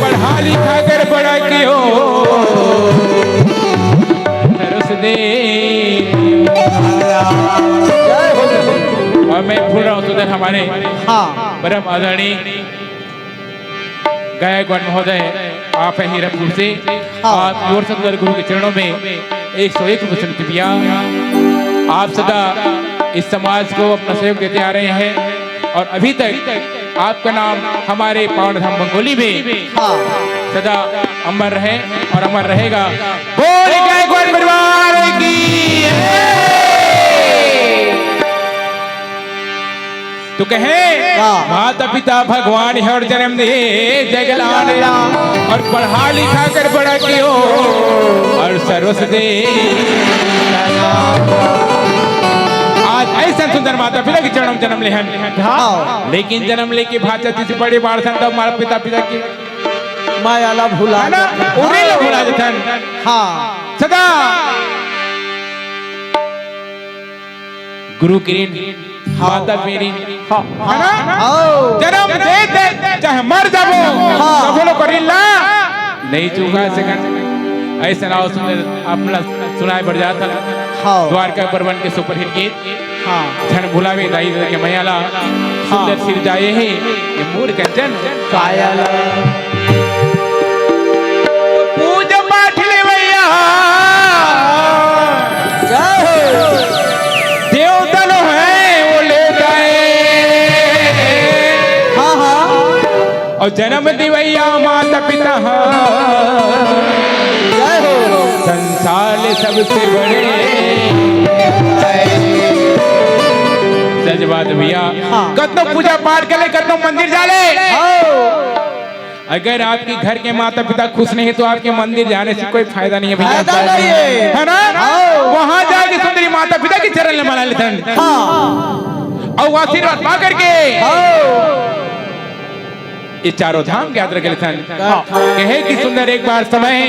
पढ़ा लिखा कर बड़ा कियो सरस दे। और मैं भूल रहा हूँ सुंदर हमारे हाँ। परम आदरणीय गायकवाड़ महोदय, आप हैं हीरापुर से। हाँ। आप और सुंदर गुरु के चरणों में एक सौ एक रुपये स्वरूप दिया। आप सदा इस समाज को अपना सहयोग देते आ रहे हैं और अभी तक आपका नाम हमारे पावन धाम बंगोली में हाँ। सदा अमर रहे और अमर रहेगा। बोल गायकवाड़ परिवार की। तो कहे हाँ। माता पिता भगवान है और जन्म दे जगलाने और पढ़ा लिखा कर बड़ा कियो और सरस दे। आज ऐसा सुंदर माता पिता के चरणों में जन्म ले हैं। हाँ। लेकिन जन्म लेके भाषा जिस बड़े बाढ़ संत माता पिता पिता की माया ला भुला है ना? जाते हैं। उन्हीं ला भुला जाते हैं। हाँ। सदा गुरु किरण, हाँ। माता मेरी, हाँ। है ना? हाँ। जन्म दे दे, चाहे मर जाबो, हाँ। तब बोलो करिन ला, नहीं चुका सकन। ऐसे नाव सुंदर अपना सुनाए बढ़ जाता। हाँ। द्वारका परवन के सुपरहिट गीत, हाँ। झन भुलावे दाई ददा के मया ला, सुंदर सिरजाए हे, ये मोर कंचन काया ला। पूजा पाठ ले भैया। जय हो। देवता लो है, वो ले जाए। हाँ, हाँ। और जन्म दिवैया माता पिता हाँ। जय हो। संसार ले सबसे बड़े। सच बात भैया। हाँ। कतनो पूजा पाठ कर ले, कतनो मंदिर जा ले। हाँ। अगर आपके घर के माता पिता खुश नहीं है तो आपके मंदिर जाने से कोई फायदा नहीं है भैया। फायदा नहीं है। है ना? हाँ। वहाँ जाके सुंदरी माता पिता के चरण ले मना लेते हैं। हाँ। और वो आशीर्वाद पा करके हाँ। ये चारों धाम की यात्रा के लिए था। हाँ। कहे कि सुंदर एक बार समय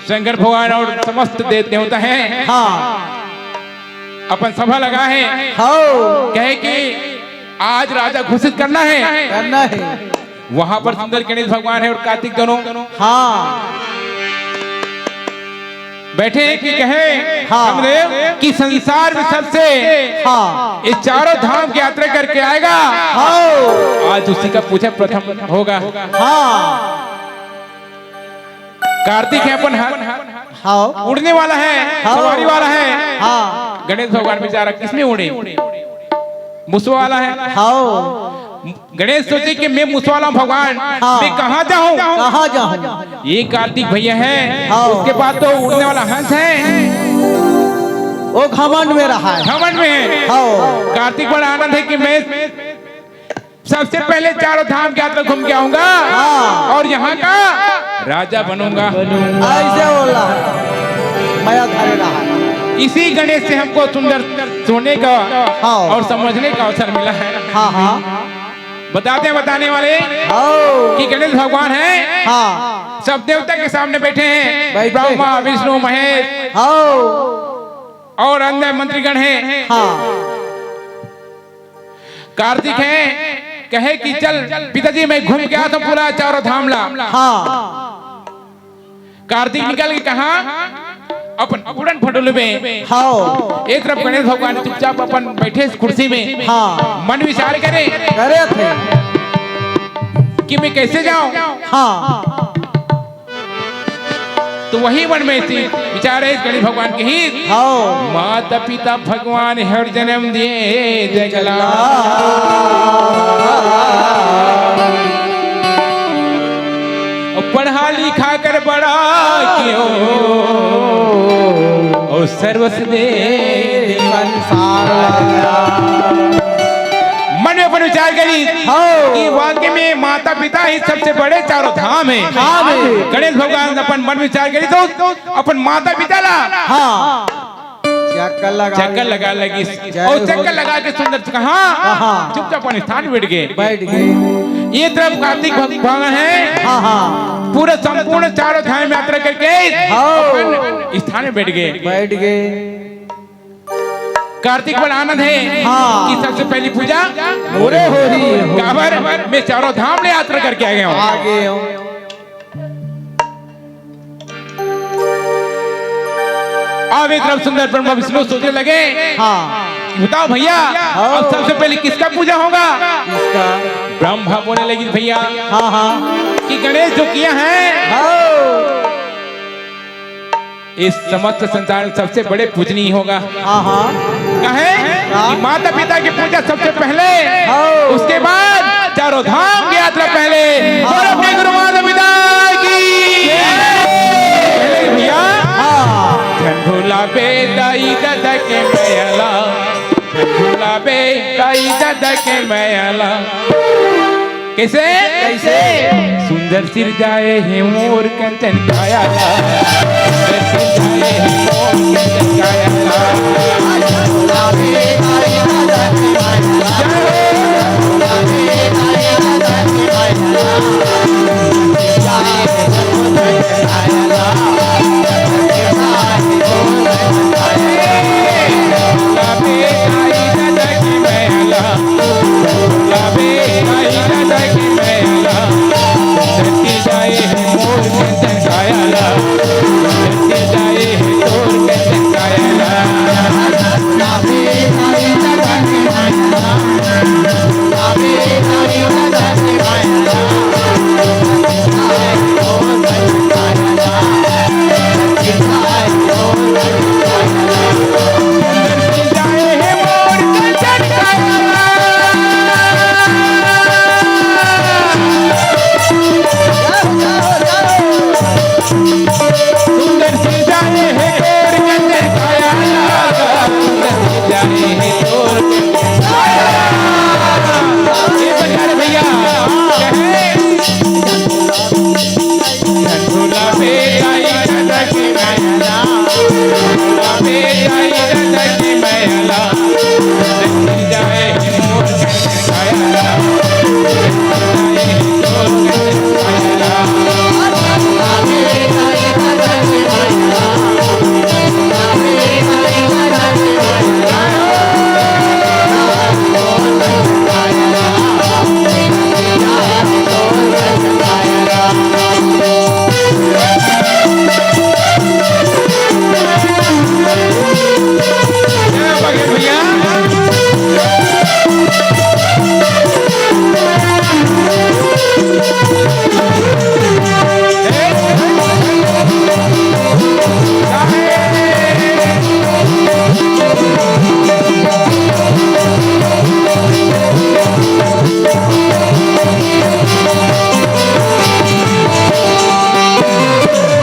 शंकर भगवान और समस्त देव देवता हैं। हाँ। अपन सभा लगा है। हाँ। कहे कि आज राजा घोषित करना है। करना है। वहां पर सुंदर गणेश भगवान है और कार्तिक दोनों। हाँ। बैठे हैं कि कहे हाँ। रामदेव कि संसार में सबसे हाँ। इस चारों धाम की यात्रा करके आएगा। हाँ। आज उसी का पूजा प्रथम होगा। हाँ। कार्तिक है अपन, हाँ। हाँ। उड़ने वाला है, हाँ। सवारी वाला है। हाँ। गणेश भगवान बेचारा किसमें उड़े? मुसवा वाला है। हाँ। गणेश सोचे कि मैं मुसवा वाला हूँ भगवान, हाँ। मैं कहाँ जाऊँ? कहाँ जाऊँ? ये कार्तिक भैया है, हाँ। उसके पास तो उड़ने वाला हंस है। वो घमंड में रहा है। घमंड में है। हाँ। कार्तिक बड़ा आनंद है कि मैं सबसे पहले चारों धाम की यात्रा घूम के आऊंगा हाँ। और यहाँ का राजा बनूंगा। ऐसे बोला। मया धारे रहा। इसी गणेश से हमको सुंदर सोने का हाँ। और समझने का अवसर मिला है। हाँ, हाँ। बताते हैं बताने वाले हाँ। कि गणेश भगवान है। हाँ। सब देवता के सामने बैठे हैं। बैठे। ब्रह्मा, विष्णु, महेश हाँ। और अन्य मंत्रीगण हैं। हाँ। कार्तिक है, कहे कि चल पिताजी मैं घूम के आता हूँ पूरा चारों धाम ला। हाँ। कार्तिक निकल के कहा अपन उड़न फटोले में। हाँ। एक तरफ गणेश भगवान चुपचाप अपन बैठे इस कुर्सी में। हाँ। मन विचार करे करे थे। कि मैं कैसे जाऊं। हाँ। तो वही मन में थी विचार है गणेश भगवान के ही। हाँ। माता पिता भगवान हर जन्म दिए जगला। और पढ़ा लिखा कर बड़ा कियो और सर्वस दे संसार। मन में अपन विचार करी हाँ। कि वाकई में माता पिता ही सबसे बड़े चारों धाम है। धाम है। गणेश भगवान अपन मन विचार करी तो अपन माता पिता ला हाँ। चक्कर लगा चक्कर लगा लगिस। जय और हो। चक्कर लगा के सुंदर से कहा, हाँ, हाँ। चुपचाप अपन स्थान बैठ गए। बैठ गए। ये तरफ कार्तिक भगवान है। हाँ, हाँ। पूरा संपूर्ण चारों धाम यात्रा करके हाँ। अपन स्थान में बैठ गए। बैठ गए। कार्तिक बड़ा आनंद है हाँ। कि सबसे पहली पूजा मोरे हो रही है। काबर मैं चारों धाम ले यात्रा करके आ गया हूँ। आ गए हो। अब एक तरफ सुंदर ब्रह्मा विष्णु सोचने लगे हाँ। कि बताओ भैया, हाँ। अब सबसे पहले किसका पूजा होगा? किसका? ब्रह्मा बोलने लगी भैया हाँ, हाँ। कि गणेश जो किया है हाँ। इस समस्त संसार में सबसे बड़े पूजनीय होगा। हाँ, हाँ। कहे हाँ। कि माता पिता की पूजा सबसे पहले, हाँ। उसके बाद चारों धाम की यात्रा पहले। हाँ। और अपने गुरु माता पिता की पहले भैया हाँ। झंडूला बेटा इधर के मैला, झंडूला बेटा इधर के मैला। कैसे? कैसे? सुंदर सिरजाए हे मोर कंचन काया ला। सुंदर सिरजाए हे मोर कंचन काया ला।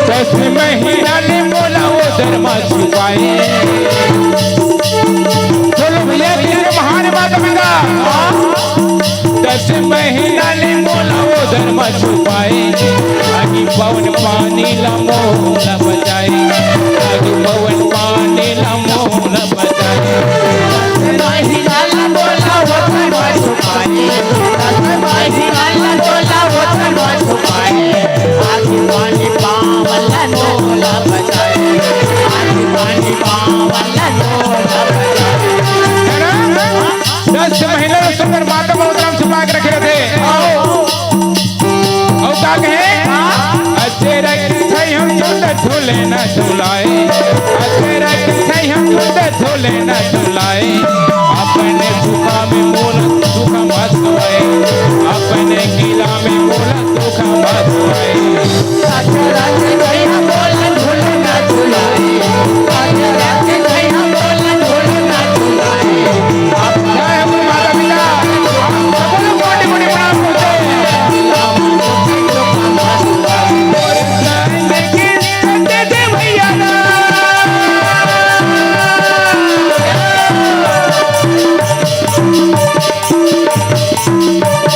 दस महीना ले मोला वो दरमा छुपाए। बोलो भैया, कितने महान बात बता। दस महीना ले मोला वो दरमा छुपाए। आगी पवन पानी ला मोला बचाए। आगी पवन पानी ला मोला बचाए। दस महीना ले सुंदर माता बहुत नाम छुपा के रखे रहते। अउ का कहे? अचरक से हम झूले न झुलाए, अचरक से हम झूले न झुलाए। अपने सुखा में मोला सुखा मत होए, अपने गीला में मोला सुखा मत होए। जय हो माता पिता, आप सबको कोटि कोटि प्रणाम करते हैं।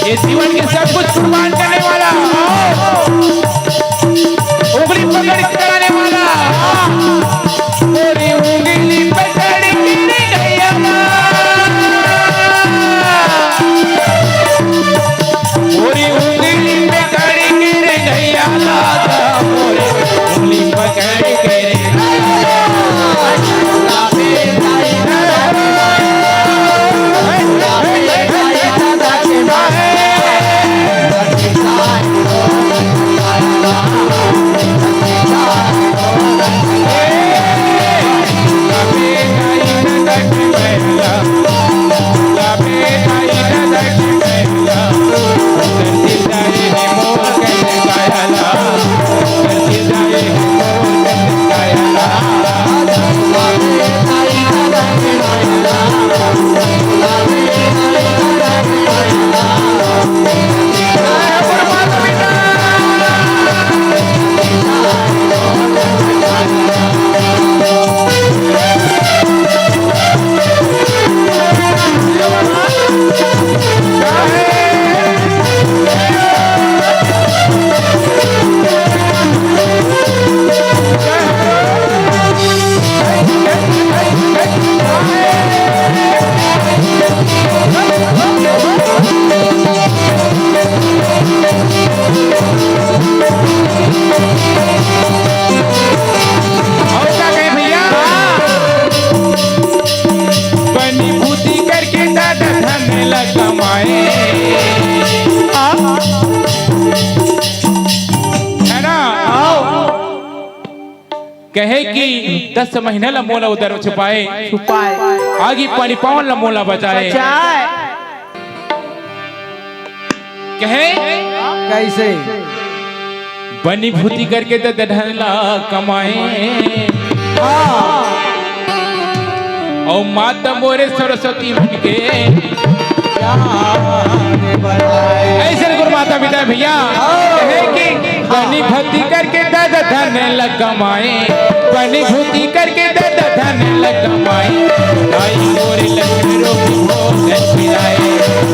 ये जीवन के सब कुछ कुर्बान करने वाला, उंगली पकड़ के कराने वाला, पूरी उंगली पकड़ कहे कि दस महीना ला मोला उदर में छुपाए, छुपाए। आगी पानी पावन ला मोला बचाए। बचाए। कहे कैसे? बनी भूती करके दे दे धन ला कमाए। हाँ। अउ माता मोरे सरस्वती बन के। ऐसे गुरु माता पिता भैया। हाँ। कहे कि बनी भूती करके दे दे धन ला कमाए। बनी भूती करके दे दे धन ला कमाए। दाई मोरे लक्ष्मी रूपी भोजन खिलाए।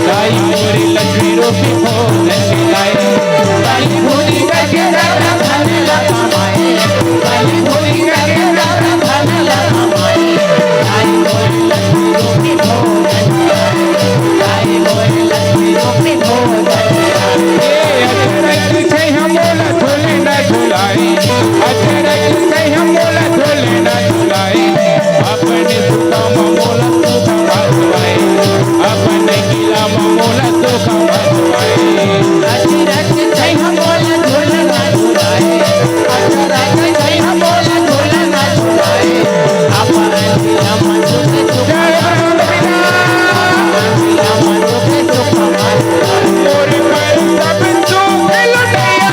दाई मोरे लक्ष्मी रूपी भोजन खिलाए। दाई मोरे लक्ष्मी रूपी भोजन खिलाए। दाई मोरे लक्ष्मी रूपी भोजन खिलाए। दाई मोरे लक्ष्मी रूपी भोजन खिलाए। ए, अचरज छै हमोला झूले ना झुलाए। अचरज छै हमोला झूले ना झुलाए। अपने सुखा म मोला सुखा म सुआए, अपने किला म मोला सुखा म सुआए। अचरज छै हमोला झूले ना झुलाए, अचरज छै हमोला झूले ना झुलाए। अपने किला म झूले सुखा म सुआए, अपने किला म झूले सुखा म सुआए। मोर पर सब सुख लुटैया।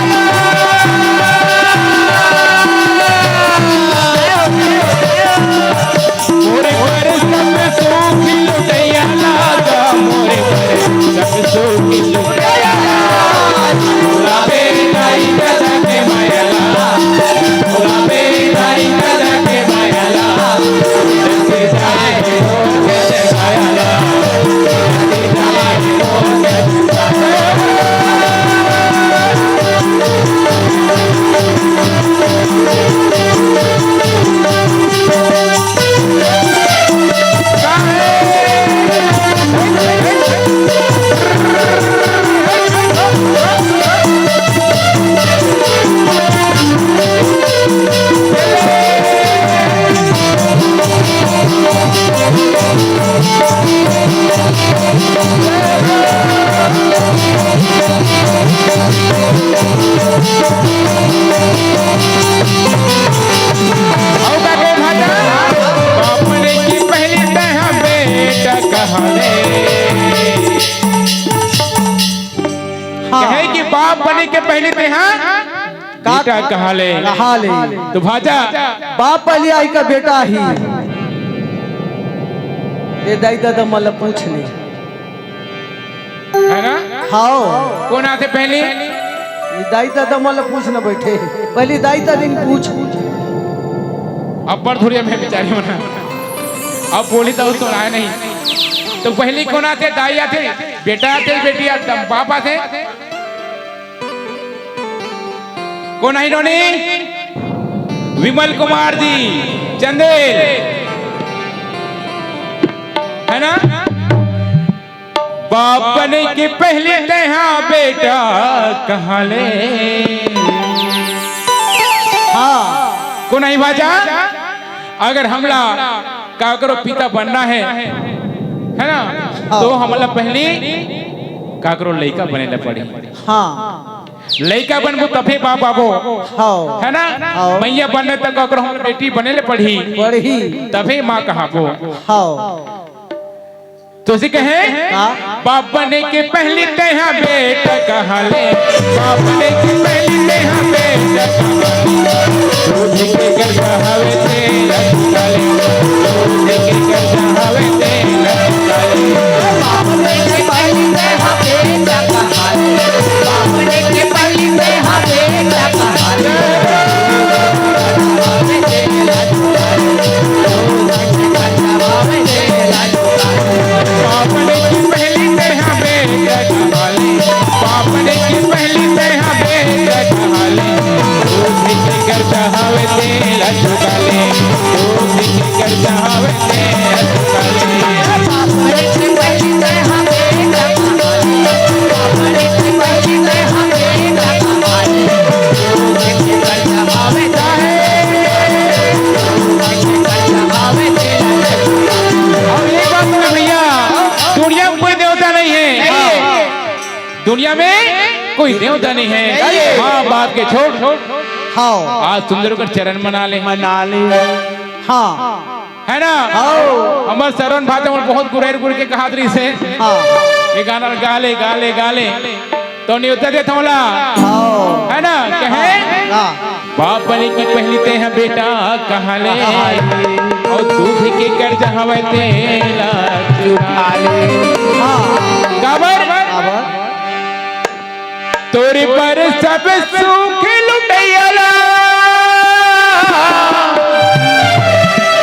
मोरे पर सब सुख लुटैया लागा, मोरे पर सब सुख लुटैया लागा। भुलाबे नाई ददा के माया ला, भुलाबे नाई ददा के माया ला। जैसे जाए हो के माया ला, जैसे जाए हो के माया ला। अउ का कहे भाजा? बाप ने की पहली तैं हा बेटा कहाले। हाँ। कहे कि बाप बने के पहली तैं हा का? बेटा कहाले। कहाले। तो भाजा। बाप पहली आई का बेटा ही। ए दाई ददा मन ला पूछ ले। है ना? हाओ। कोन आथे पहली? ये दाई ददा मन ला पूछ न बैठे। पहली दाई ददा ला पूछ। अब्बड़ थोड़ी हम बेचारी मन। अब बोली तो सुनाए नहीं। तो पहली कोन आथे? दाई आथे, बेटा आथे, बेटी आथे, बाप आथे। कोन आही नोनी? विमल कुमार जी, चंदेल। है ना? बाप बने के पहली तैं हा बेटा कहाले। हाँ। कोन आही भाजा? अगर हमला काकरो पिता बनना है, है ना? हाँ। तो हमला पहली काकरो लइका बने ला पड़ही। हाँ। लइका बनबो तभे बाप आबो। हाँ। है ना? हाँ। मइया बनना त काकरो हमला बेटी बने ला पड़ही। पड़ही। तभे माँ कहाबो। हाँ। तो उसे कहे, का? बाप बने के पहली तैं हा बेटा कहाले, बाप बने के पहली तैं हा बेटा कहाले। दूध के कर्जा हवे तेल चुकाले, दूध के कर्जा हवे तेल चुकाले। बाप बने के पहली तैं हा बेटा कहाले, बाप बने के पहली तैं हा बेटा कहाले। बाप बने के पहली तैं हा बेटा कहाले, बाप बने के पहली तैं हा बेटा कहाले। दूध के कर्जा हवे तेल चुकाले, दूध के कर्जा हवे तेल चुकाले। बाप बने के पहली तैं हा बेटा कहाले, बाप बने के पहली तैं हा बेटा कहाले। दूध के कर्जा हवे तेल चुकाले। अब ये बात सुनो भैया, दुनिया में कोई देवता नहीं है। दुनिया में कोई देवता नहीं है। माँ बाप के छोड़, हाँ। आज सुंदर ओकर चरण मना ले। मना ले। हाँ। है ना? हाँ। हमर सरवन भाई तो हमर बहुत गुरेर गुर के कहात रहिस हे। हाँ। ये गाना गा ले, गा ले, गा ले। तो न्योता देत हंव ला। हाँ। है ना? कहे? हाँ। बाप बने की पहिली तें ह बेटा कहा ले। कहा ले। अउ दूध के कर्जा हवय तेला चुका ले। हाँ। काबर? काबर? तोरे बर सब सुख लुटइया ला।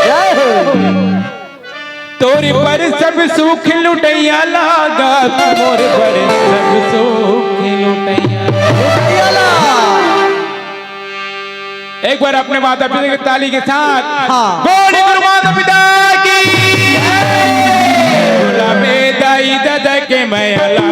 जय हो। तोरे बर सब सुख लुटइया लागा, मोर बर सब सुख लुटइया। लुटइया ला। एक बार अपने माता पिता के ताली के साथ हाँ। बोल गुरु माता पिता की। बोला बे दाई दादा के मया ला।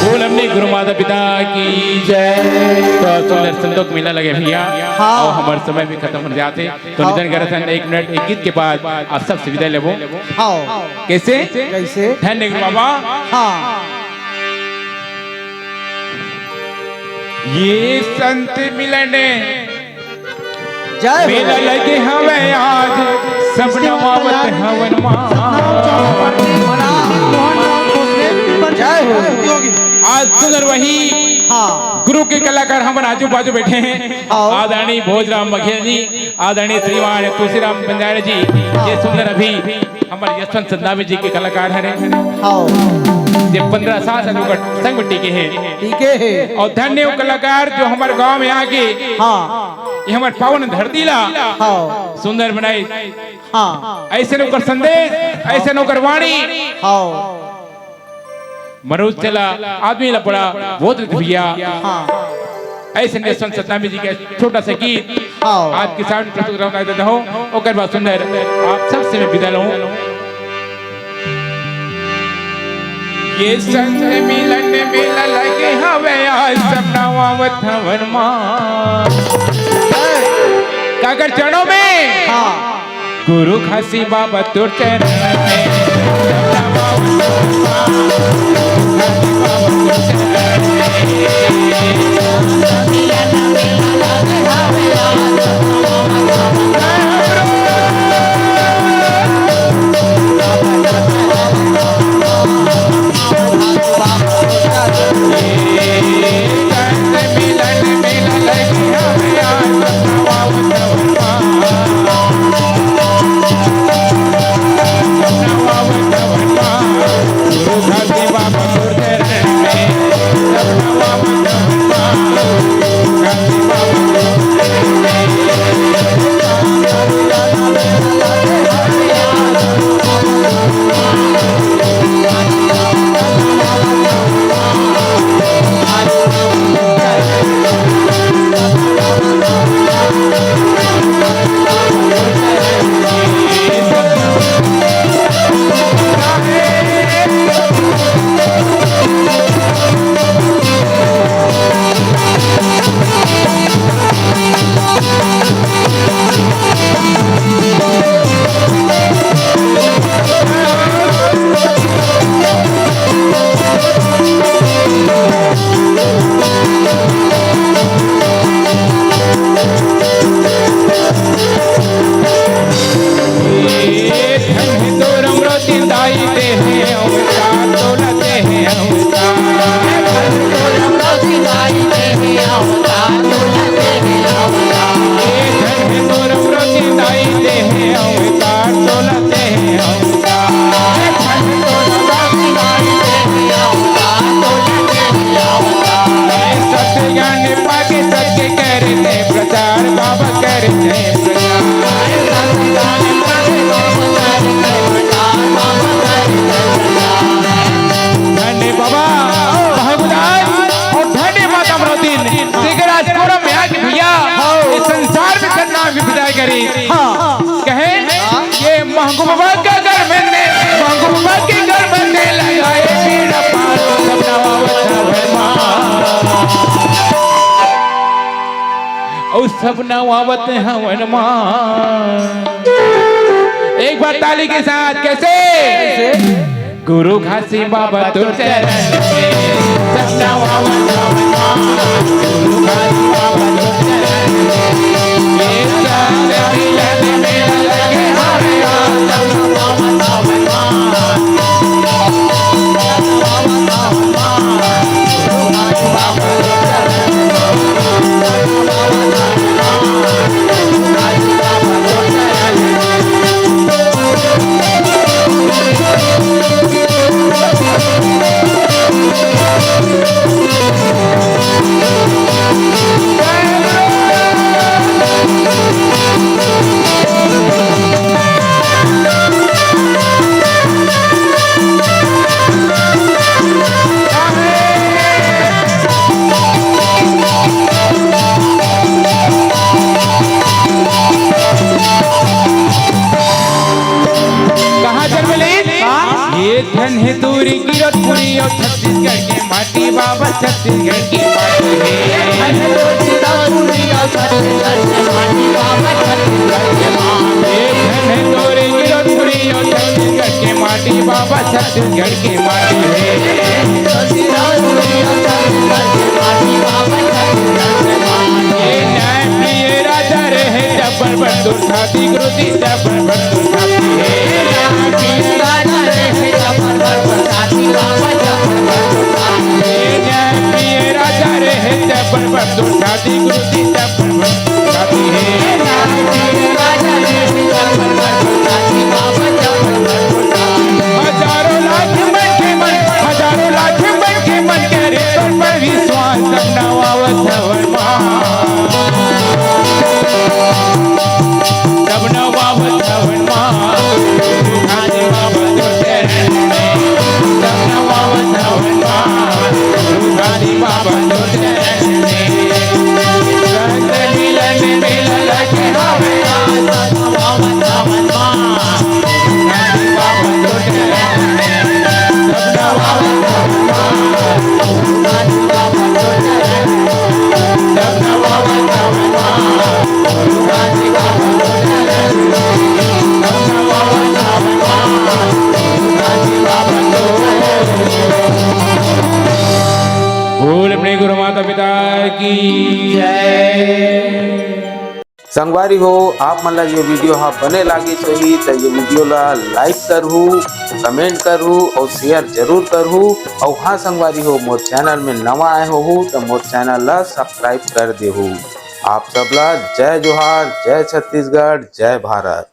बोल हमने गुरु माता पिता की जय। तो सुंदर संतोख मेला लगे भैया। हाँ। अउ हमर समय भी खतम हो जाथे। तो हाँ। निधन करत हन एक मिनट, एक गीत के बाद आप सबसे विदा लेबो। हाँ। कैसे? कैसे? धन्य गुरु बाबा। हाँ। ये संत मिलन जय हो। मेला लगे हवे आज, सब नवावत हवन मा। जय हो। आज सुंदर वही हाँ। गुरु के कलाकार हमर आजू बाजू बैठे हैं। हाँ। आदरणीय भोजराम बघेल जी, आदरणीय श्रीमान तुलसीराम बंजारे जी, ये सुंदर अभी हमर यशवंत संदावी जी के कलाकार हरे, हाँ। जे पंद्रह साल से ओकर संग में टिके हे। टिके हे। अउ धन्य वो कलाकार जो हमर गांव में आके हाँ। ये हमर पावन धरती ला हाँ। सुंदर बनाई। हाँ। अइसन ओकर संदेश, अइसन ओकर वाणी। हाँ। मनोज चला आदमी ला बड़ा बहुत भैया। हाँ। अइसन यशवंत सतनामी जी के छोटा सा गीत हाँ। आज के सामने प्रस्तुत करना चाहता हूँ। ओकर बाद सुंदर आप सबसे मैं विदा लूँ। ये संत मिलन मेला लगे हवे आज सब नवावत हवन मा। काकर चरणों में हाँ। गुरु खासी बाबा तोर चरण में। करी। हाँ। कहे, ये महबूबा के घर में ने, महबूबा के घर में ने लगाए बीड़ा पार, सपना आवत हवय माँ। अउ सपना आवत हवय माँ। एक बार ताली के साथ, कैसे? गुरु घासी बाबा तोर चरण में, सपना आवत हवय माँ। गुरु घासी बाबा तोर चरण में, ये संग मिलन मेला लगे हवय, सपना आवत हवय माँ। कहाँ जन्म लीन? ये धन हे तोरे गिरौदपुरी अउ छत्तीसगढ़ के माटी बाबा, छत्तीसगढ़ के माटी हे। ये धन हे तोरे गिरौदपुरी अउ छत्तीसगढ़ के माटी बाबा, छत्तीसगढ़ के माटी हे। ये न्याय प्रिय राजा रहे, जबर बहादुर छाती गुरुजी, जबर बहादुर छाती हे। ये न्याय प्रिय राजा रहे, जबर बहादुर छाती गुरुजी, जबर बहादुर छाती हे। हजारों लाख मन के मन, हजारों लाख मन के मन करे तोर पर विश्वास, सपना आवत हवय माँ। सपना आवत हवय माँ। गुरु घासी बाबा तोर चरण में, सपना आवत हवय माँ। गुरु घासी बाबा तोर चरण में, संत मिलन मेला लगे हवय, सपना आवत हवय माँ। बोल अपने गुरु माता पिता की जय। संगवारी हो, आप मन ला ये video हा बने लागिस होही, त ये video ला like करहू, comment करहू अउ share जरूर करहू। अउ हाँ संगवारी हो, मोर channel में नवा आए होहू, त मोर channel ला subscribe कर देहू। आप सब ला जय जोहार, जय छत्तीसगढ़, जय भारत।